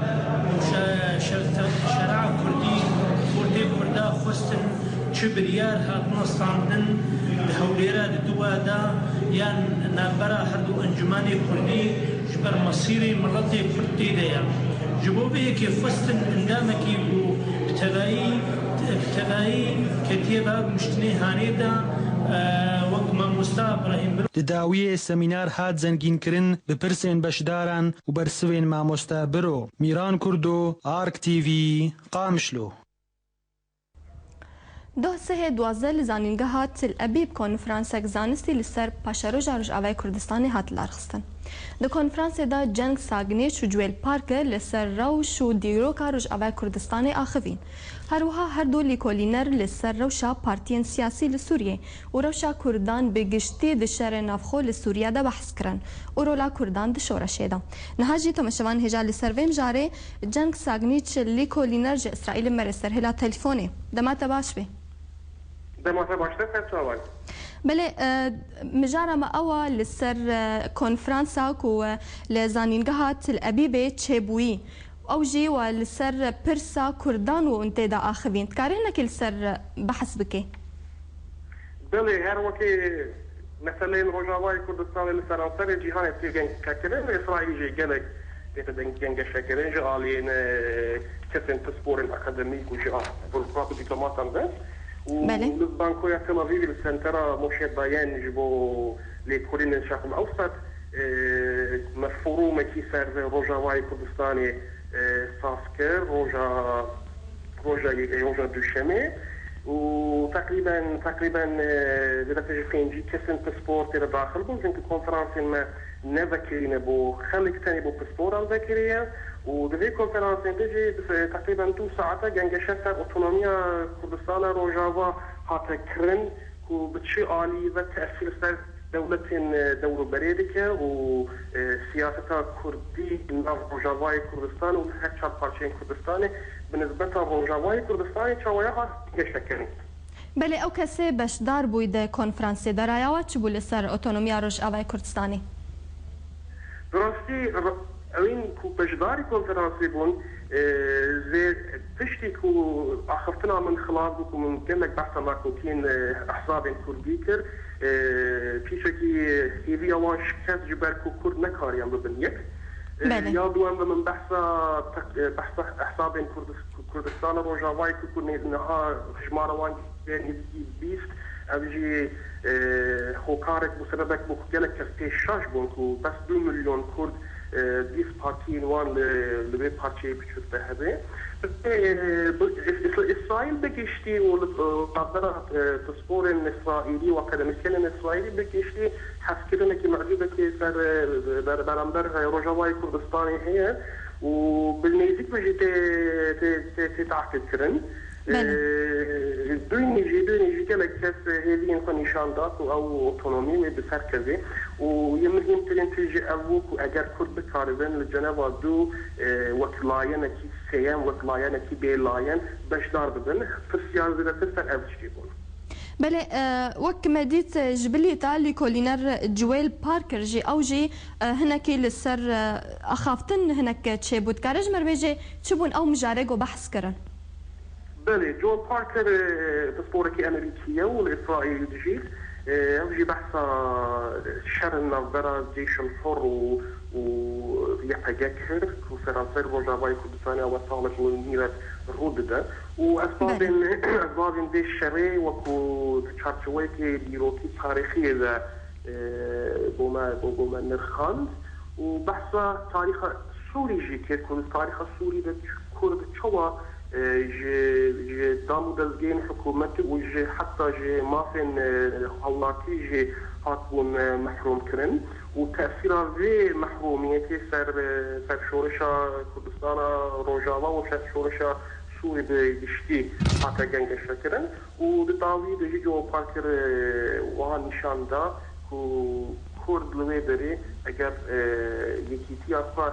û şe-, şer-, şer'a kurdî, xortê kurda xwestin çi biryar hatine standin di Hewlêra di dua de yan navbera her du encûmenê kurdî ji ber mesîrê miletê kurd tê de ye. Ji bo vê yekê xwestin endamekî ku bi tevayî, bi tevayî ketiye va rûniştinê hanê de, e, wek mamosta Îbrahîm Biro. Di dawiyê semînar hat zengînkirin bi pirsên beşdaran û bersivên mamosta Biro. Mîran Kurdo, Ark T V, Qamişlo. Doh sihê duwazdeh li Zanîngeha Til Ebîb konferansek zanistî li ser paşeroja Rojavayê Kurdistanê hat lidarxistin. Di konferansê de Cenk Sagniç û Cuêl Parker li ser rewş û dîroka Rojavayê Kurdistanê axivîn. Her wiha her du lîkolîner li ser rewşa partiyên siyasî li Sûriyê û rewşa Kurdan bi giştî di şerê navxwe li Sûriye de behs kirin û rola Kurdan di şoreşê de. Niha jî temaşevan hêja li ser vê mijarê Cenk Sagniç lîkolîner ji Îsraîlê me re ser hêla telefonê. Dema te baş be. Dema te baştir, ser çavan. Belê, e, mijara me ew a li ser, e, konferansa ku, e, li Zanîngeha Til Ebîbê çêbûyî. Ew jî we li ser pirsa Kurdan û hûn tê de axivîn. Dikarî hinekî li ser behs bikî? Belê, her wekî meseleyên Rojavayê Kurdistanê li seranserê cîhanê tê gengeşekirin, li Îsraîlê jî gelek tête den-, gengeşekirin. Ji aliyên, e, kesên pisporên akademîk û ji a-, burokrat û dîplomatan ve. Û Belê. Li Zankoya Tel Avîvê li Sentera Moshe Dayan ji bo lêkolînên Şerq el Ewsat, e, me forumekî ser Rojavayê Kurdistanê, e, saz kir, roja, roja, roja Duşemê û teqrîben, teqrîben, e, zêdetir ji pêncî kesên pispor tê de daxil bûn, çimkî konferansên me ne vekirî ne bo xelk, tenê bo pisporan vekirî ye û di vê konferansê de jî, e, teqrîben du saete gengeşe ser otonomiya Kurdistana Rojava hate kirin. Ku bi çi alî ve tesîr ser dewletên, e, dewroberê dike û, e, siyaseta kurdî nav Rojavayê Kurdistan û her çar parçeyên Kurdistanê bi nisbeta Rojavayê Kurdistanê çawa ye hat gengeşekirin. Belê, ew kesê beşdar bûy di konferansê de, raya we çi bû li ser otonomiya Rojavayê Kurdistanê? Bi rastî, r-, ewên ku beşdarî konferansê bûn, e, zê piştî ku axiftina min xilas bû, ku min gelek behsa nakokiyên, e, ehzabên kurdî kir, e, pîçekî hêviya wan şikest ji ber ku kurd nekariyan bibin yek. E, Belê. Ya duem ve min behsa tek-, e, behsa ehzabên Kurdis-, Kurdistana Rojavayê kir, ku nê-, niha hijmara wan nêzîkî bîst, ev jî, e, hokarek bû, sebebek bû ku gelek kes pê şaş bûn ku bes du milyon Kurd, e, bîst partiyên wan li, li vê parçeyê biçûk de hebe. E, bi, Îs-, Îsraîl bi giştî û li, e, navbera, e, pisporên Îsraîlî û akademîsyenên Îsraîlî bi giştî hevkirinekî mecûbekê ser, e, ber-, beramber, e, Rojavayê Kurdistanê heye û bi nêzîk ve jî tê, tê, tê, tê teqîbkirin. Belê. Ee, dûnî jî, dûnî jî gelek kes hêviyên xwe nîşan da ku ew otonomî wê bi ser kevê û yê muhîmtirîn tê jî ev bû ku eger Kurd bikaribin li Ceneva du, e, wek layenekî sêyem, wek layenekî bêlayen beşdar bibin, pirsyar zêdetir ser ev tiştê bûn. Belê, e, wek me dît, e, ji bilî te lîkolîner Joel Parker jî, ew jî, e, hinekî li ser, e, axaftin hinek çêbû. Dikare ji me re bêje çi bûn ew mijarê ku behs kirin? Belê, Joel Parker, e, pisporekî Amerîkî ye û li Îsraîl dijî. E, ew jî behsa şerên navbera Ceyşul Hur û, û Y P G kir, ku seranser Rojavayê Kurdistanê ew salek û nîv e rû dide. Û esbabên, Belê. esbabên vê şerê wekû di çarçeweyekê dîrokî tarîxiyê de, e, bo me, bo, bo me nirxand. Û behsa tarîxa Sûrî jî kir, ku li tarîxa Sûrî de Kurd çawa, e, ji, ji dam û dezgehên hikûmetî û ji, heta ji mafên, e, hawlatî jî hatibûn, e, mehrûm kirin û tesîra vê mehrûmiyetê ser, e, ser şoreşa Kurdistana Rojava û ser şoreşa Sûrî bi giştî hate gengeşekirin û di dawî de jî Joel Parker, e, wiha nîşan da ku Kurd li wê derê eger, e, yekîtiya xwe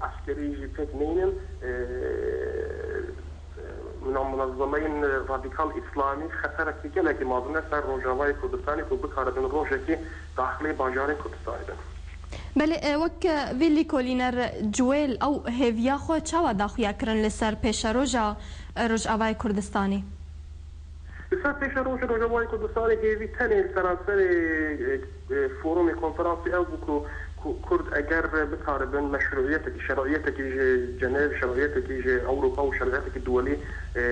eskerî jî pêk neynin, e, e, muna-, munezemeyên radîkal îslamî xeterekî gelekî mezin e ser Rojavayê Kurdistanê ku bikaribin rojekê daxilê bajarên Kurdistanê bin. Belê, e, wek vî lîkolîner Cuwêl ew hêviya xwe çawa daxuya kirin li ser pêşeroja, e, Rojavayê Kurdistanê? Li ser pêşeroja Rojavayê Kurdistanê hêvî tenê seranserê, e, e, forumê konferansê ew bû ku, ku Kurd eger bikaribin meşruiyetekî, şeraiyetekî ji Cenev, şeraiyetekî ji Ewropa û şeraiyetekî duwelî, e,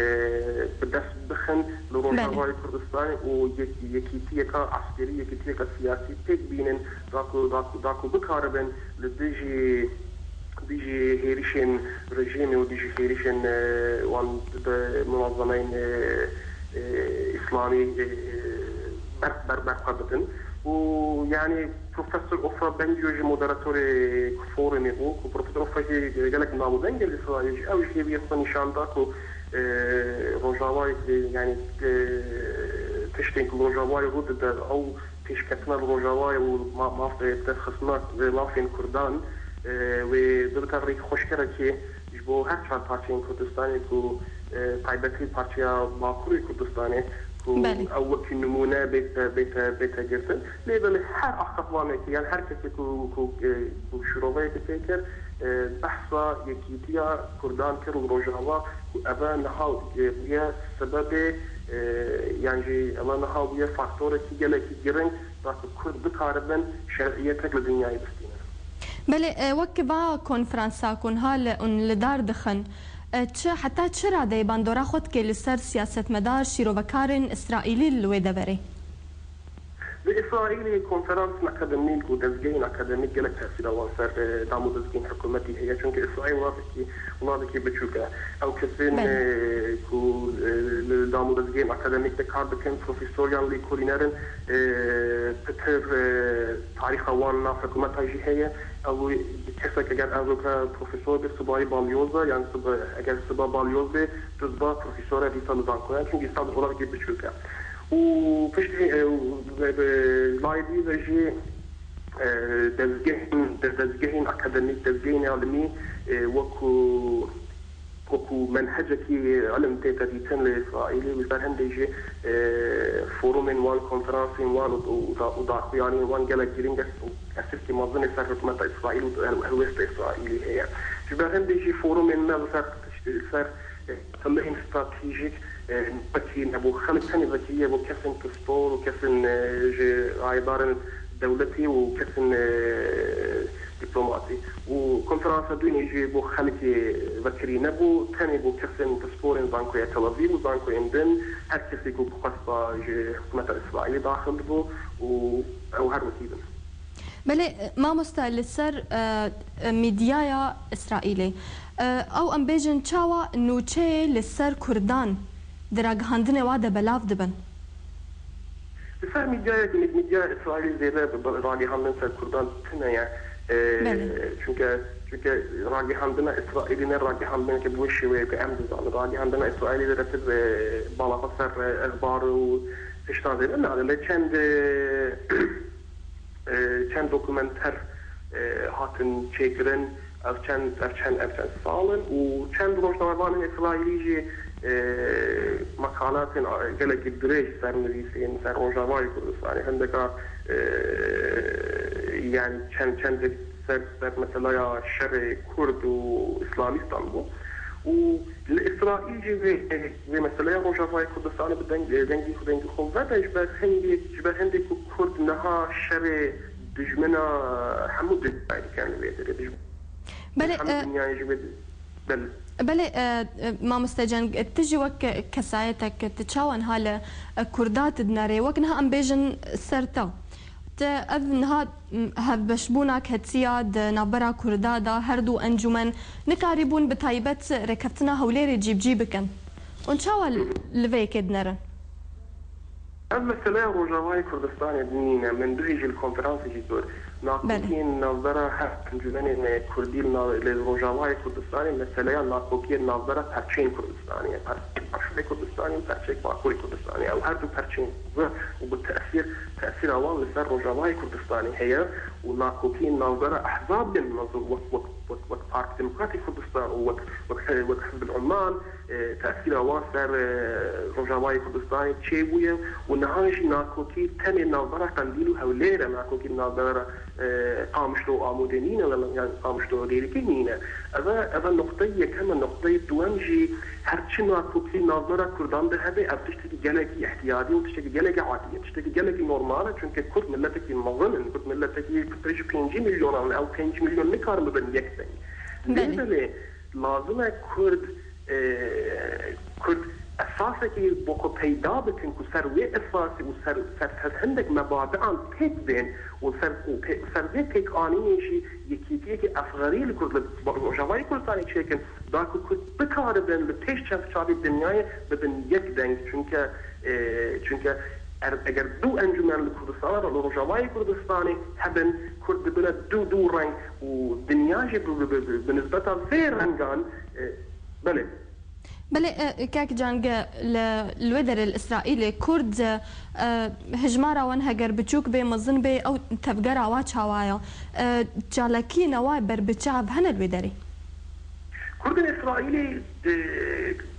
bi dest bixin li Belê. Rojavayê Kurdistanê û yek-, yekîtiyeka eskerî, yekîtiyeka siyasî pêk bînin, da ku, da ku, da ku bikaribin li dijî dijî hêrişên rejîmê û dijî hêrişên, e, wan di munazemeyên, e, e, îslamî, e, ber, ber, berxwe bidin. Û yanî Profesor Ofra Bengio jî moderatorê forumê bû, ku Profesor Ofra jî gelek navûdeng e li Îsraîl jî. Ew jî hêviyê xwe nîşan da ku, e, Rojava, e, yanî, e, tiştên ku Rojavayê rû dide, ew pêşketina li Rojavayê û ma-, mafê derxistina mafên Kurdan, e, wê bibite rêkxweşkerekî ji bo her çar parçeyên Kurdistanê ku, e, taybetî parçeya Bakurê Kurdistanê ku Belê. ew wekî nimûne bête, bête, bête girtin. Lê belê her axafvanekî, yan her kesê ku, ku, e, ku şiroveyekî pê kir, e, behsa yekîtiya Kurdan kir li Rojava ku eve niha, e, bûye sebebê, e, yan jî eve niha bûye faktorekî gelekî giring da ku Kurd bikaribin şer'iyetek li dinyayê bistînin. Belê, e, wek va konferansa ku niha li, hûn li dar dixin, e, çi, heta çi radeyê bandora xwe dike li ser siyasetmedar, şîrovekarên Îsraîlî li wê deverê? Li Îsraîlê konferansên akademîk û dezgehên akademîk gelek tesîra wan ser, e, dam û dezgehên hikûmetî heye. Çunke Îsraîl welateke, welateke biçûk e. Ew kesên, Belê. e, ku, e, li dam û dezgehên akademîk de kar dikin, profesor yan lêkolîner in, e, pitir, e, tarîxa wan nav hikûmeta jî heye. Ew kesek eger ev weke profesor be, sibayî balyoz e, yan siba, eger siba balyoz be, tu diba profesor e dîsa li zankoyan, çunke Îsraîl welateke biçûk e. Û piştî, e, û, e, e, layê dî ve jî, e, dezgehên, de-, dezgehên akademîk, dezgehên alimî, e, wekû, wekû menhecekî ilim tête dîtin li Îsraîlê û ji ber hindê jî, e, forumên wan, konferansên wan û, û da-, û daxuyaniyên wan gelek girîng e û tesîrkî mezin ê ser hikûmeta Îsraîl û her-, helwesta Îsraîlî heye. Ji ber hindê jî forumên me li ser, li ser, e, temehên stratejîk, e, vekirî ne bo xelk, tenê vekirî ye bo kesên pispor û kesên, e, ji rayedarên dewletî û kesên, e, dîplomatî. Û konferansa dûnê jî bo xelkê vekirî nebû, tenê bo kesên pisporên zankoya Tel Avîv û zankoyên din, her kesê ku bi xwesta ji hikûmeta Îsraîlê daxil dibû û ew her wekî bin. Belê, mamoste, li ser, e, e, mîdyaya Îsraîlê, e, ew em bêjin çawa nûçeyê li ser Kurdan di ragihandinê wa de belav dibin? Li ser mîdyaya, mîdyaya Îsraîlê zêde bi, bi ragihandin ser Kurdan tune ye. E, Belê. Çunke, çunke ragihandina Îsraîlê ne ragihandineke bi wê şêweyê ku em dizanin. Ragihandina Îsraîlê zêdetir, e, bala xwe ser, e, exbar û tiştan zêde nade. Lê çend, e, e, çend dokumenter, e, hatin çêkirin. Ev çend, ev çend, ev çend sal in û çend rojnamevanên Îsraîlî jî, e, makalatên, e, gelekî dirêj ser nivîsên ser Rojavayê Kurdistanê. Hindeka, e, yani çend, çendek ser, ser meselaya şerê Kurd û Îslamîstan bû. Û li Îsraîl jî vê, vê meseleya Rojavayê Kurdistanê bi deng, dengî xwe, dengî xwe vede ji ber hindê, ji ber hindê ku Kurd niha şerê dijmina hemû dinyayê dikin li vê derê. Dijmin Belê, hemû e, dinyayê ji wê di-, belê. Belê, e, e, mamoste Ceng, tu jî wek kesayetek, tu çawa niha li, e, Kurda tu dinerê? Wek niha em bêjin ser te. Te ev niha, m, hevbeşbûna ketiya di navbera Kurda de her du encûmen nikarîbûn bi taybet rêkeftina Hewlêrê cîbicî bikin. Hûn çawa li, li vê yekê dinerin? Ev meseleya Rojavayê Kurdistanê nîne. Min duhê jî li konferansê jî got. Belê. Nakokiyên navbera her encûmenên Kurdî li nav-, li Rojavayê Kurdistanê meseleya nakokiyên navbera perçeyên Kurdistanê ye. Perçeyek Başûrê Kurdistanê û perçeyek Bakurê Kurdistanê ye. Ew her du perçeyên û bi tesîr, tesîra wan li ser Rojavayê Kurdistanê heye. û nakokiyên navbera ehzabên mezin wek, wek, wek, wek Parti Demokratîk Kurdistan û wek, wek, wek Hizb el-Ummal, e, tesîra wan ser, e, Rojavayê Kurdistanê çêbûye û niha jî nakokî tenê navbera Qendîl û Hewlêr e, nakokî navbera, e, Qamişlo û Amûdê nîne, yan Qamişlo û Dêrikê nîne. Ev e, ev e noqteyê yekem e, noqteyê duwem jî her çi nakokî navbera Kurdan de hebe, ev tiştekî gelekî ihtiyadî û tiştekî gelekî adî ye, tiştekî gelekî normal e, çunke Kurd miletekî mezin in, Kurd miletekî pêncî milyonan, ew pêncî milyon nikarin bibin yek deng. Belê. Lê belê lazim e Kurd, e, Kurd esasekî bo xwe peyda bikin ku ser wê esasî û ser, ser, ser hindek mebadian pêk bên û ser, û pê-, ser vê pêkanînê jî yekîtiyekî esgerî li Kurd, li Rojavayê Kurdistanê çêkin, da ku Kurd bikaribin li pêş çavê dinyayê bibin yek deng. Çunke, e, çunke er, eger du encûmen li Kurdistan re, li Rojavayê Kurdistanê hebin, Kurd dibine du, du reng û dinya jî bi, bi, bi, bi, bi nisbeta vê rengan, e, belê. Belê, e, kek Can, ge-, li, li wê derê li Îsraîlê Kurd, e, hijmara wan heger biçûk bê, mezin bê, ew tevgera wa çawa ye? E, çalakiyên wa berbiçav hene li wê derê? Kurdên Îsraîlê, e,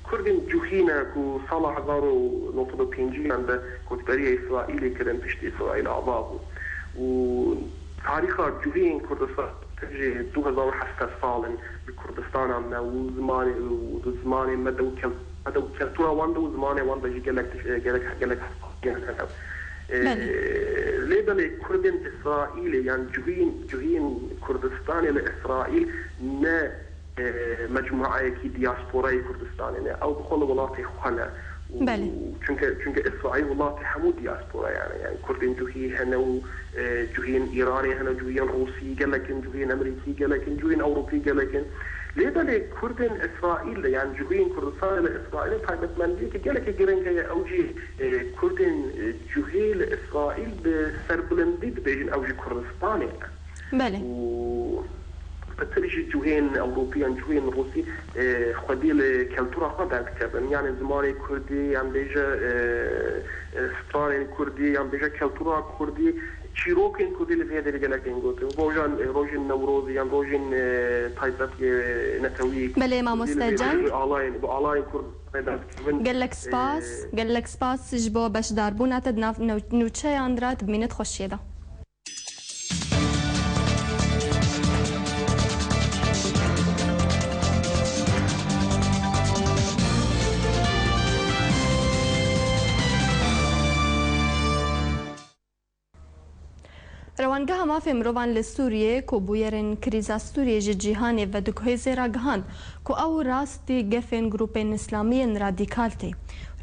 Kurdên cuhî ne ku sala hezar û neh sed û pêncî yan de kotberiya Îsraîlê kirin, piştî Îsraîl ava bû. Û tarîxa cuhiyên Kurdistan ji du hezar û heft sed sal in li Kurdistana me û zimanê, û zimanê me de û kel-, me de û keltura wan de û zimanê wan de jî gelek tişt-, gelek, gelek hene. E, Belê. Lê belê Kurdên Îsraîlê yan cihîn, cihîn Kurdistanê li Îsraîl ne, e, mecmuayekî diasporayê Kurdistanê ne. Ew bi xwe li welatê xwe ne. Û Belê. Çunke, çunke Îsraîl welatê hemû diasporayan e. Yani Kurdên cihî hene û, e, cihîn Îranê hene, cihîn Rûsî gelek in, cihîn Amerîkî gelek in, cihîn Ewropî gelek in. Lê belê Kurdên Îsraîl de, yani cihîn Kurdistanê li Îsraîlê taybetmendiyeke gelekî giring heye. Ew jî, e, Kurdên, e, cihê li Îsraîl bi serbilindî dibêjin ew jî Kurdistanê ne. Belê. Û pitir jî cihên Ewropî yan cihên Rûsî, e, xwedî li keltura xwe derdikevin. Yani zimanê Kurdî yan bêje, e, e, stranên Kurdî yan bêje keltura Kurdî, çîrokên Kurdî li vê derê gelek tên gotin. Rojan, e, rojên Newrozê yan rojên, e, taybet yê netewî Belê, Kurdî li mamoste vê Can. derê bi alayên, bi alayên Kurd derdikevin. Gelek spas, E, gelek spas ji bo beşdarbûna te di nav new-, nûçeyan de, tu bimînit xweşiyê de. Rewangeha Mafê Mirovan li Sûriyê, ku bûyerên krîza Sûriyê ji cîhanê vediguhêze, ragihand ku ew rastî gefên grûpên îslamiyên radîkal tê.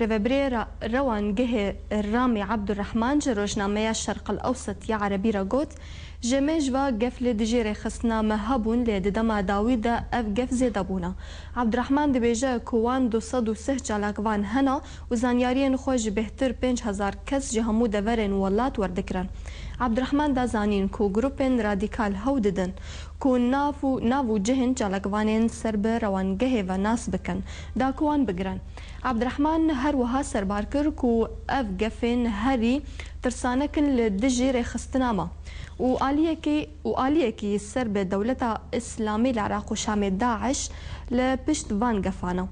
Rêvebirê ra-, Rewangehê Ramî Abdurrahman ji rojnameya Şerq el Ewset ya Erebî re got, Ji me ji va gef li dijî rêxistina me hebûn, lê di dema dawî de ev gef zêde bûne. Abdurrahman dibêje ku wan du sed û sih çalakvan hene û zanyariyên xwe ji bêhtir pênc hezar kes ji hemû deverên welat werdigirin. Abdurrahman da zanîn ku grûpên radîkal hewl didin ku nav û, nav û cihên çalakvanên ser bi rewangehê ve nas bikin, da ku wan bigirin. Abdurrahman her wiha serbar kir ku ev gefên herî tirsanek in li dijî rêxistina me û aliyekî, û aliyekî ser bi dewleta Îslamî li Iraq û Şamê, DAIŞ, li pişt van gefan e.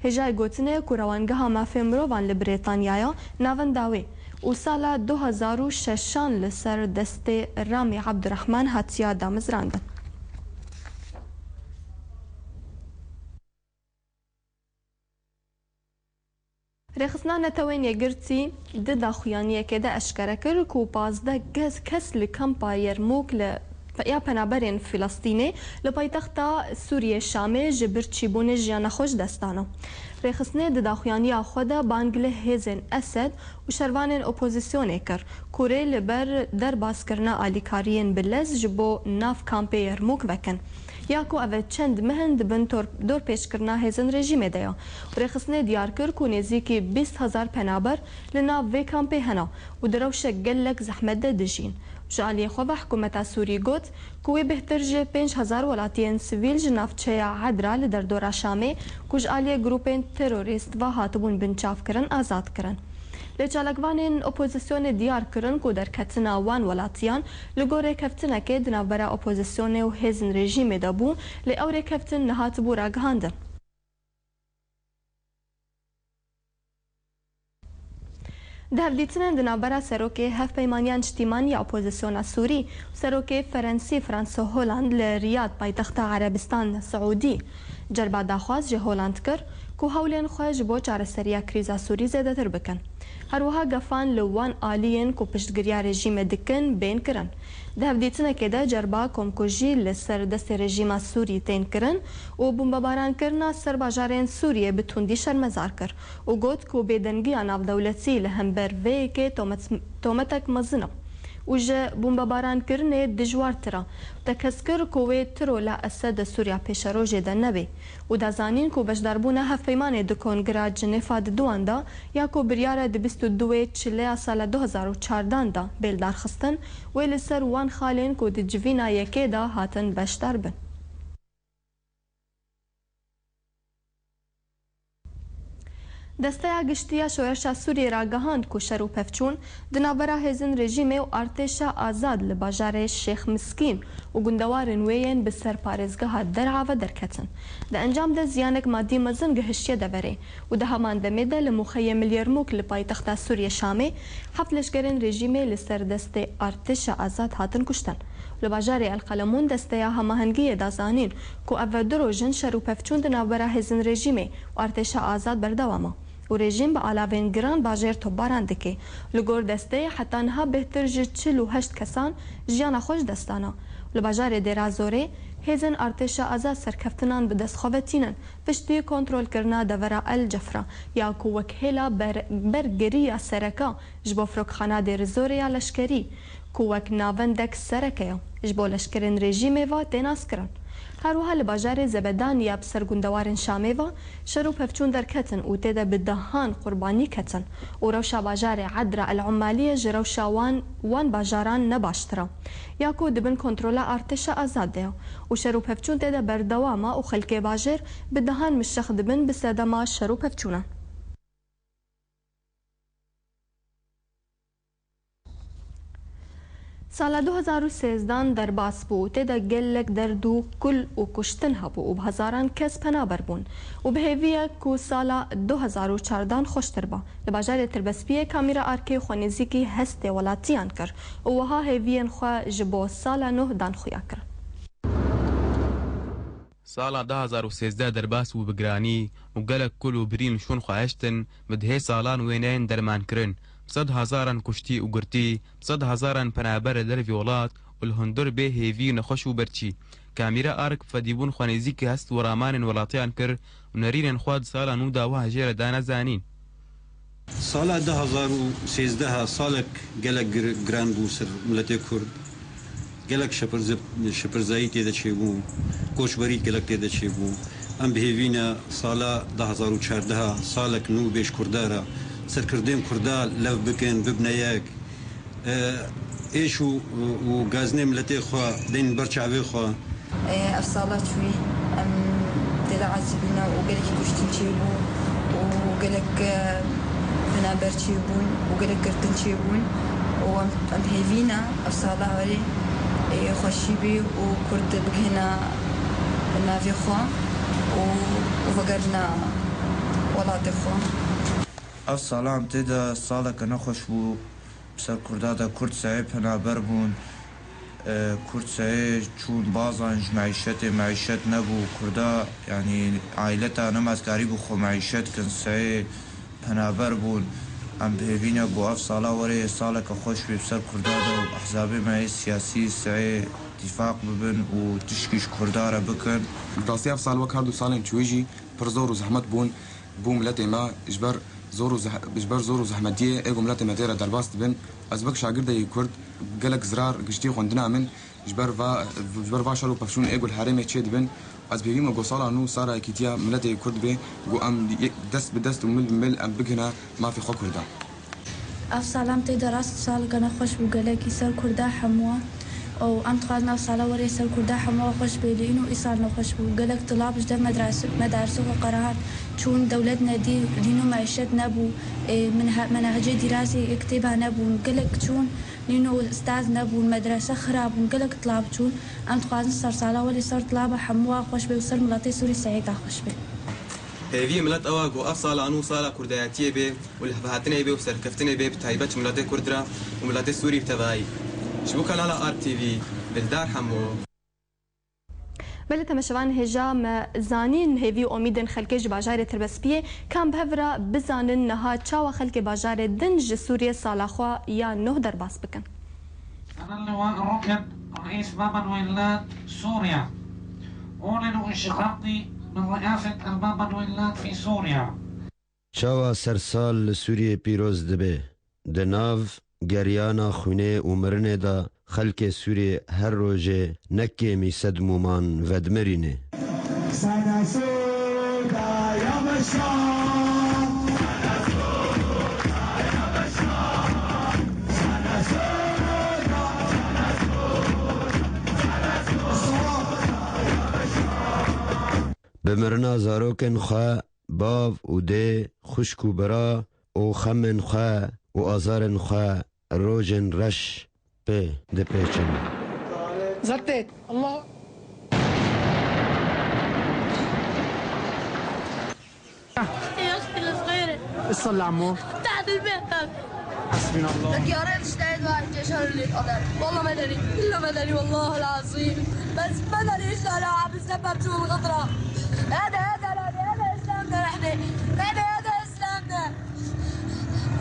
Hêjayî gotinê ku Rewangeha Mafê Mirovan li Brîtanyayê navenda wê û sala du hezar û şeşan li ser destê Ramî Abdurrahman hatiya damezrandin. Rêxistina Netewên Yekgirtî di daxuyaniyekê de eşkere kir ku pazdeh kes, kes li kampa Yermûk li pe-, ya penaberên Filistînê li paytexta Sûriyê Şamê ji birçîbûnê jiyana xwe ji dest dane. Rêxistinê di daxuyaniya xwe de bang li hêzên Esed û şervanên opozîsyonê kir ku rê li ber derbaskirina alîkariyên bi lez ji bo nav kampê Yermûk vekin. Ya ku ev çend meh in di bin tor-, dorpêçkirina hêzên rejîmê de ye. Rêxistinê diyar kir ku nêzîkî bîst hezar penaber li nav vê kampê hene û di rewşek gelek zehmet de dijîn. Ji aliyê xwe ve hikûmeta Sûrî got ku wê bêhtir ji pênc hezar welatiyên sivîl ji navçeya Edra li derdora Şamê ku ji aliyê grûpên terorîst ve hatibûn binçavkirin, azad kirin. Dê çalakvanên opozisyonê diyar kirin ku derketina wan welatiyan li gor rêkeftinekê di navbera opozisyonê û hêzên rejîmê de bû, lê ew rêkeftin nehatibû ragihandin. Di hevdîtinên di navbera Serokê Hevpeymaniya Niştîmanî ya Opozisyona Sûrî û Serokê Ferensî François Hollande li Riyad, paytexta Erebistan Siûdî, cerba daxwaz ji Hollande kir ku hewlên xwe ji bo çareseriya krîza Sûrî zêdetir bikin. Her wiha gefan li wan aliyên ku piştgiriya rejîmê dikin bên kirin. Di hevdîtinekê de cerba komkujî li ser destê rejîma Sûrî tên kirin û bombebaran kirina ser bajarên Sûriyê bi tundî şermezar kir û got ku bêdengiya navdewletî li hember vê yekê tomet, tometek mezin e û ji bombebarankirinê dijwartir e. Tekez kir ku wê tiro la Esed di Sûriya pêşerojê de nebe û da zanîn ku beşdarbûna hevpeymanê di Kongira Cinêfa di duan de ya ku biryar e di bîst û duê Çileya sala du hezar û çardan de bê lidarxistin, wê li ser wan xalên ku di civîna yekê de hatin beşdar bin. Desteya Giştî ya Şoreşa Sûriyê ragihand ku şer û pevçûn di navbera hêzên rejîmê û artêşa azad li bajarê Şêx Miskîn û gundewarên wê yên bi ser parêzgeha Der'a ve derketin. Di encam de ziyanek madî mezin gihiştiye deverê û di heman demê de li muxeyê Milyermûk li paytexta Sûriyê Şamê heft leşkerên rejîmê li ser destê artêşa azad hatin kuştin. Li bajarê El Qelemûn desteya hemahengiyê da zanîn ku ev du roj in şer û pevçûn di navbera hêzên rejîmê û artêşa azad berdewam e û rejîm bi alavên giran bajêr topbaran dike. Li gor desteyê heta niha bêhtir ji çil û heşt kesan jiyana xwe ji dest dana. Li bajarê Dêra Zorê hêzên artêşa azad serkeftinan bi dest xwe ve tînin, piştî kontrolkirina devera El Cefra ya ku wek hêla ber, bergiriya sereke ji bo firokxana Dêrizorê ya leşkerî, ku wek navendek sereke ye, ji bo leşkerên rejîmê ve tê naskirin. Her wiha li bajarê Zebedanî ya bi ser gundewarên Şamê ve şer û pevçûn derketin û tê de bi dehan qurbanî ketin û rewşa bajarê Edra El Umaliyê ji rewşa wan, wan bajaran ne baştir e, ya ku di bin kontrola artêşa azad de ye û şer û pevçûn tê de berdewam e û xelkê bajêr bi dehan mişex dibin bi sedema şer û pevçûnan. Sala du hezar û sêzdan derbas bû û tê de gelek derd û kul û kuştin hebû û bi hezaran kes penaber bûn û bi hêvî ye ku sala du hezar û çardan xweştir ba. Li bajarê Tirbespiyê kamîra arkê xwe nêzîkî hestê welatiyan kir û wiha hêviyên xwe ji bo sala nû dan xuya kirin. Sala du hezar û sêzdeh derbas bû bi giranî û gelek kul û birîn li şûn xwe hiştin, bi dehê salan wêneyên dermankirin, bi sed hezaran kuştî û girtî, bi sed hezaran penaber li dervî welat û li hundir bê hêvî û nexweş û berçî. Kamîra Ark fedîbûn xwe nêzîkî hest û ramanên welatiyan kir û nerînên xwe di sala nû de wiha jê re dane zanîn. Sala du hezar û sêzdeh salek gelek gir-, giran bû ser miletê Kurd. Gelek şepirze-, şepirzayî tê de çêbû, koçberî gelek tê de çêbû. Em bi hêvî ne sala du hezar û çardeh salek nû bê ji Kurda re, serkirdên Kurda lev bikin, bibine yek. E, êş û, û gazinê miletê xwe deyn ber çavê xwe. Ev sala çûyî em tê de ezibîne û gelekî kuştin çêbû û gelek, e, penaber çêbûn û gelek girtin çêbûn û em, em hêvî ne ev sala werê, e, xweşî bê û Kurd bigihîne navê xwe û, û vegerîne welatê xwe. Ev sala em tê de saleke nexweş bû. Bi ser Kurda de Kurd seyê penaber bûn. E, Kurd seyê çûn bazan ji meîşetê, meîşet nebû. Kurda, yanî aîleta nema dikarîbû xwe meîşet kin, seyê penaber bûn. Em bi hêvî ne ku ev sala werê saleke xweş bê bi ser Kurda de û ehzabê me yê siyasî seyê tîfaq bibin û tişkî ji Kurda re bikin. Bi rastî ev sal wek her du salên çûyî jî pir zor û zehmet bûn. Bo miletê me ji ber zor û zeh-, ji ber zor û zehmetiyê ê ku miletê me tê re derbas dibin. Ez wek şagirdekî Kurd gelek zirar giştî xwendina min ji ber va, ji ber va şer û pevçûn ê ku li herêmê çêdibin. Ez bi hêvî me ku sala nû sala yekîtiya miletê Kurd bê, ku em yek dest bi dest û mil bi mil em bigihine mafê xwe Kurdan. Ev sal em tê de rast saleke nexweş bû gelekî ser Kurda hemû. Û em dixwazin ev sala werê ser Kurda hemû xweş bê, lê îno îsal nexweş bû. Gelek tulab ji dev medrase, medarse xwe qerihand, Çûn dewlet nedî, lîno meîşet nebû, ê, minhe-, menahecê dîrasê ê kitêba nebûn, gelek çûn, lîno staz nebûn, medrese xirab bûn, gelek tila çûn. Em dixwazin ser sala welê ser tila be hemûa xweş be û ser miletê Sûrî seyêka xweş be. Hêviyê milet ew e ku ev sala nû sala kurdayetiyê bê û lihevhatinê bê û serkeftinê bê, bi taybet ji miletê Kurd re û miletê Sûrî bi tevayî. Ji bo kanala Ark T V, Dildar Hemo. Belê, temeşevan hêja me zanîn hêvî û omîdên xelkê ji bajarê Tirbespiyê, kan bi hev re bizanin niha çawa xelkê bajarê din ji Sûriyê sala xwe ya nû derbas bikin. أنا اللواء الركن رئيس بابا نويلات سوريا. أعلن انشقاقي من رئاسة البابا نويلات في سوريا. Çawa sersal li Sûriyê pîroz dibe? Di nav geryana xwînê û mirinê de xelkê Sûriyê her rojê ne kêmî sed mûman vedimirîne. Bi mirina zarokên xwe, bav û dê, xwişk û bira û xemên xwe û azarên xwe rojên reş pê dipêçin. زتت الله. يا اختي الصغيره. ايش صار لعمو؟ تحت البيت هذا. حسبنا الله. الطيارين اشتعلت واحد جيش اللي قدر. والله مدني، كله مدني والله العظيم. بس مدني اشتعلوا عم يتسبب جوا الغطرة. هذا، هذا، هذا، هذا اسلامنا نحن. نحن هذا اسلامنا.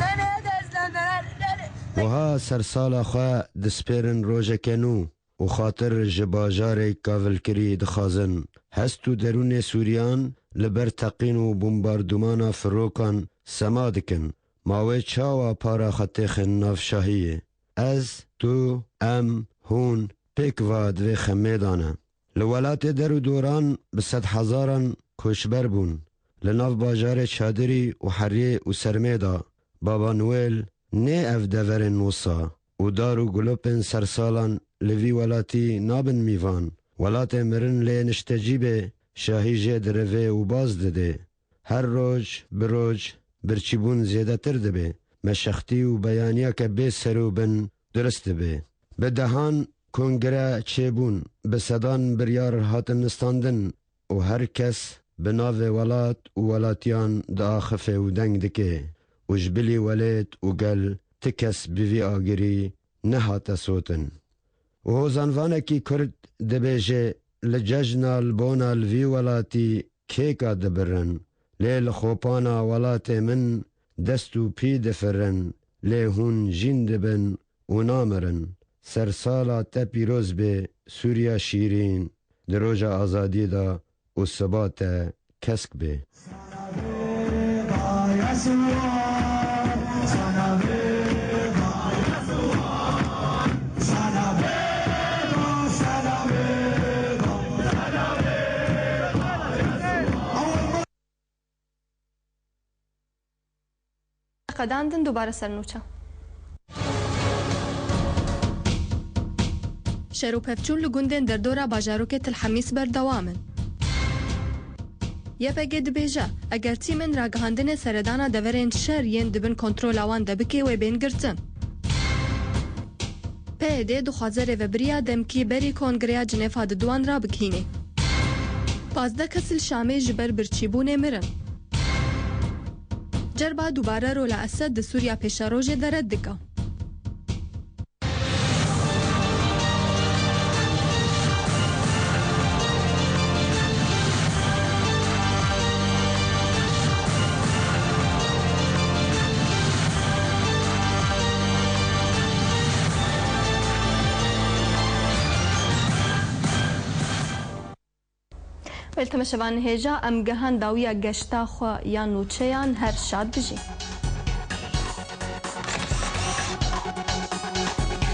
نحن هذا اسلامنا. نحن، نحن. Wiha sersala xwe dispêrin rojeke nû û xatir ji bajarê kavilkirî dixwazin. Hest û derûnê Sûriyan li ber teqîn û bombardûmana firokan sema dikin. Ma wê çawa para xwe têxin nav şahiyê? Ez, tu, em, hûn pêk va di vê xemê de ne. Li welatê der û doran bi sedhezaran koçber bûn. Li nav bajarê çadirî û heriyê û sermê de Baba Noel nê ev deverên wisa û dar û gulopên sersalan li vî welatî nabin mîvan. Welatê mirin lê niştecî bê, şahî jê dirivê û baz didê. Her roj bi roj birçîbûn zêdetir dibe. Meşextî û beyaniyeke bê ser û bin durist dibe. Bi dehan kongre çêbûn, bi sedan biryar hatin nistandin û her kes bi navê welat û welatiyan diaxife û deng dike û ji bilî welêt û gel ti kes bi vî agirî nehate sotin. Û hozanvanekî Kurd dibêje, li cejna li bona li vî welatî kêka dibirin, lê li xopana welatê min dest û pî difirin, lê hûn jîn dibin û namirin. Sersala te pîroz be Sûriya şîrîn, di roja azadiyê de û siba te kesk be. Qedandin dubare ser nûçe. Şer û pevçûn li gundên derdora bajarokê Til Hemîs berdewam in. Y P G dibêje, eger tîmên ragihandinê seredana deverên şer yên di bin kontrola wan de bike, wê bên girtin. P Y D dixwaze rêvebiriya demkî berî Kongreya Cinêfa di duwan rabigihînê. Pazdeh kes li Şamê ji ber birçîbûnê mirin. Cerba dubare rola Esed di Sûriya pêşerojê de red dike. Belê temeşevanên hêja, em gehan dawiya geşta xwe ya nûçeyan, her şad bijî.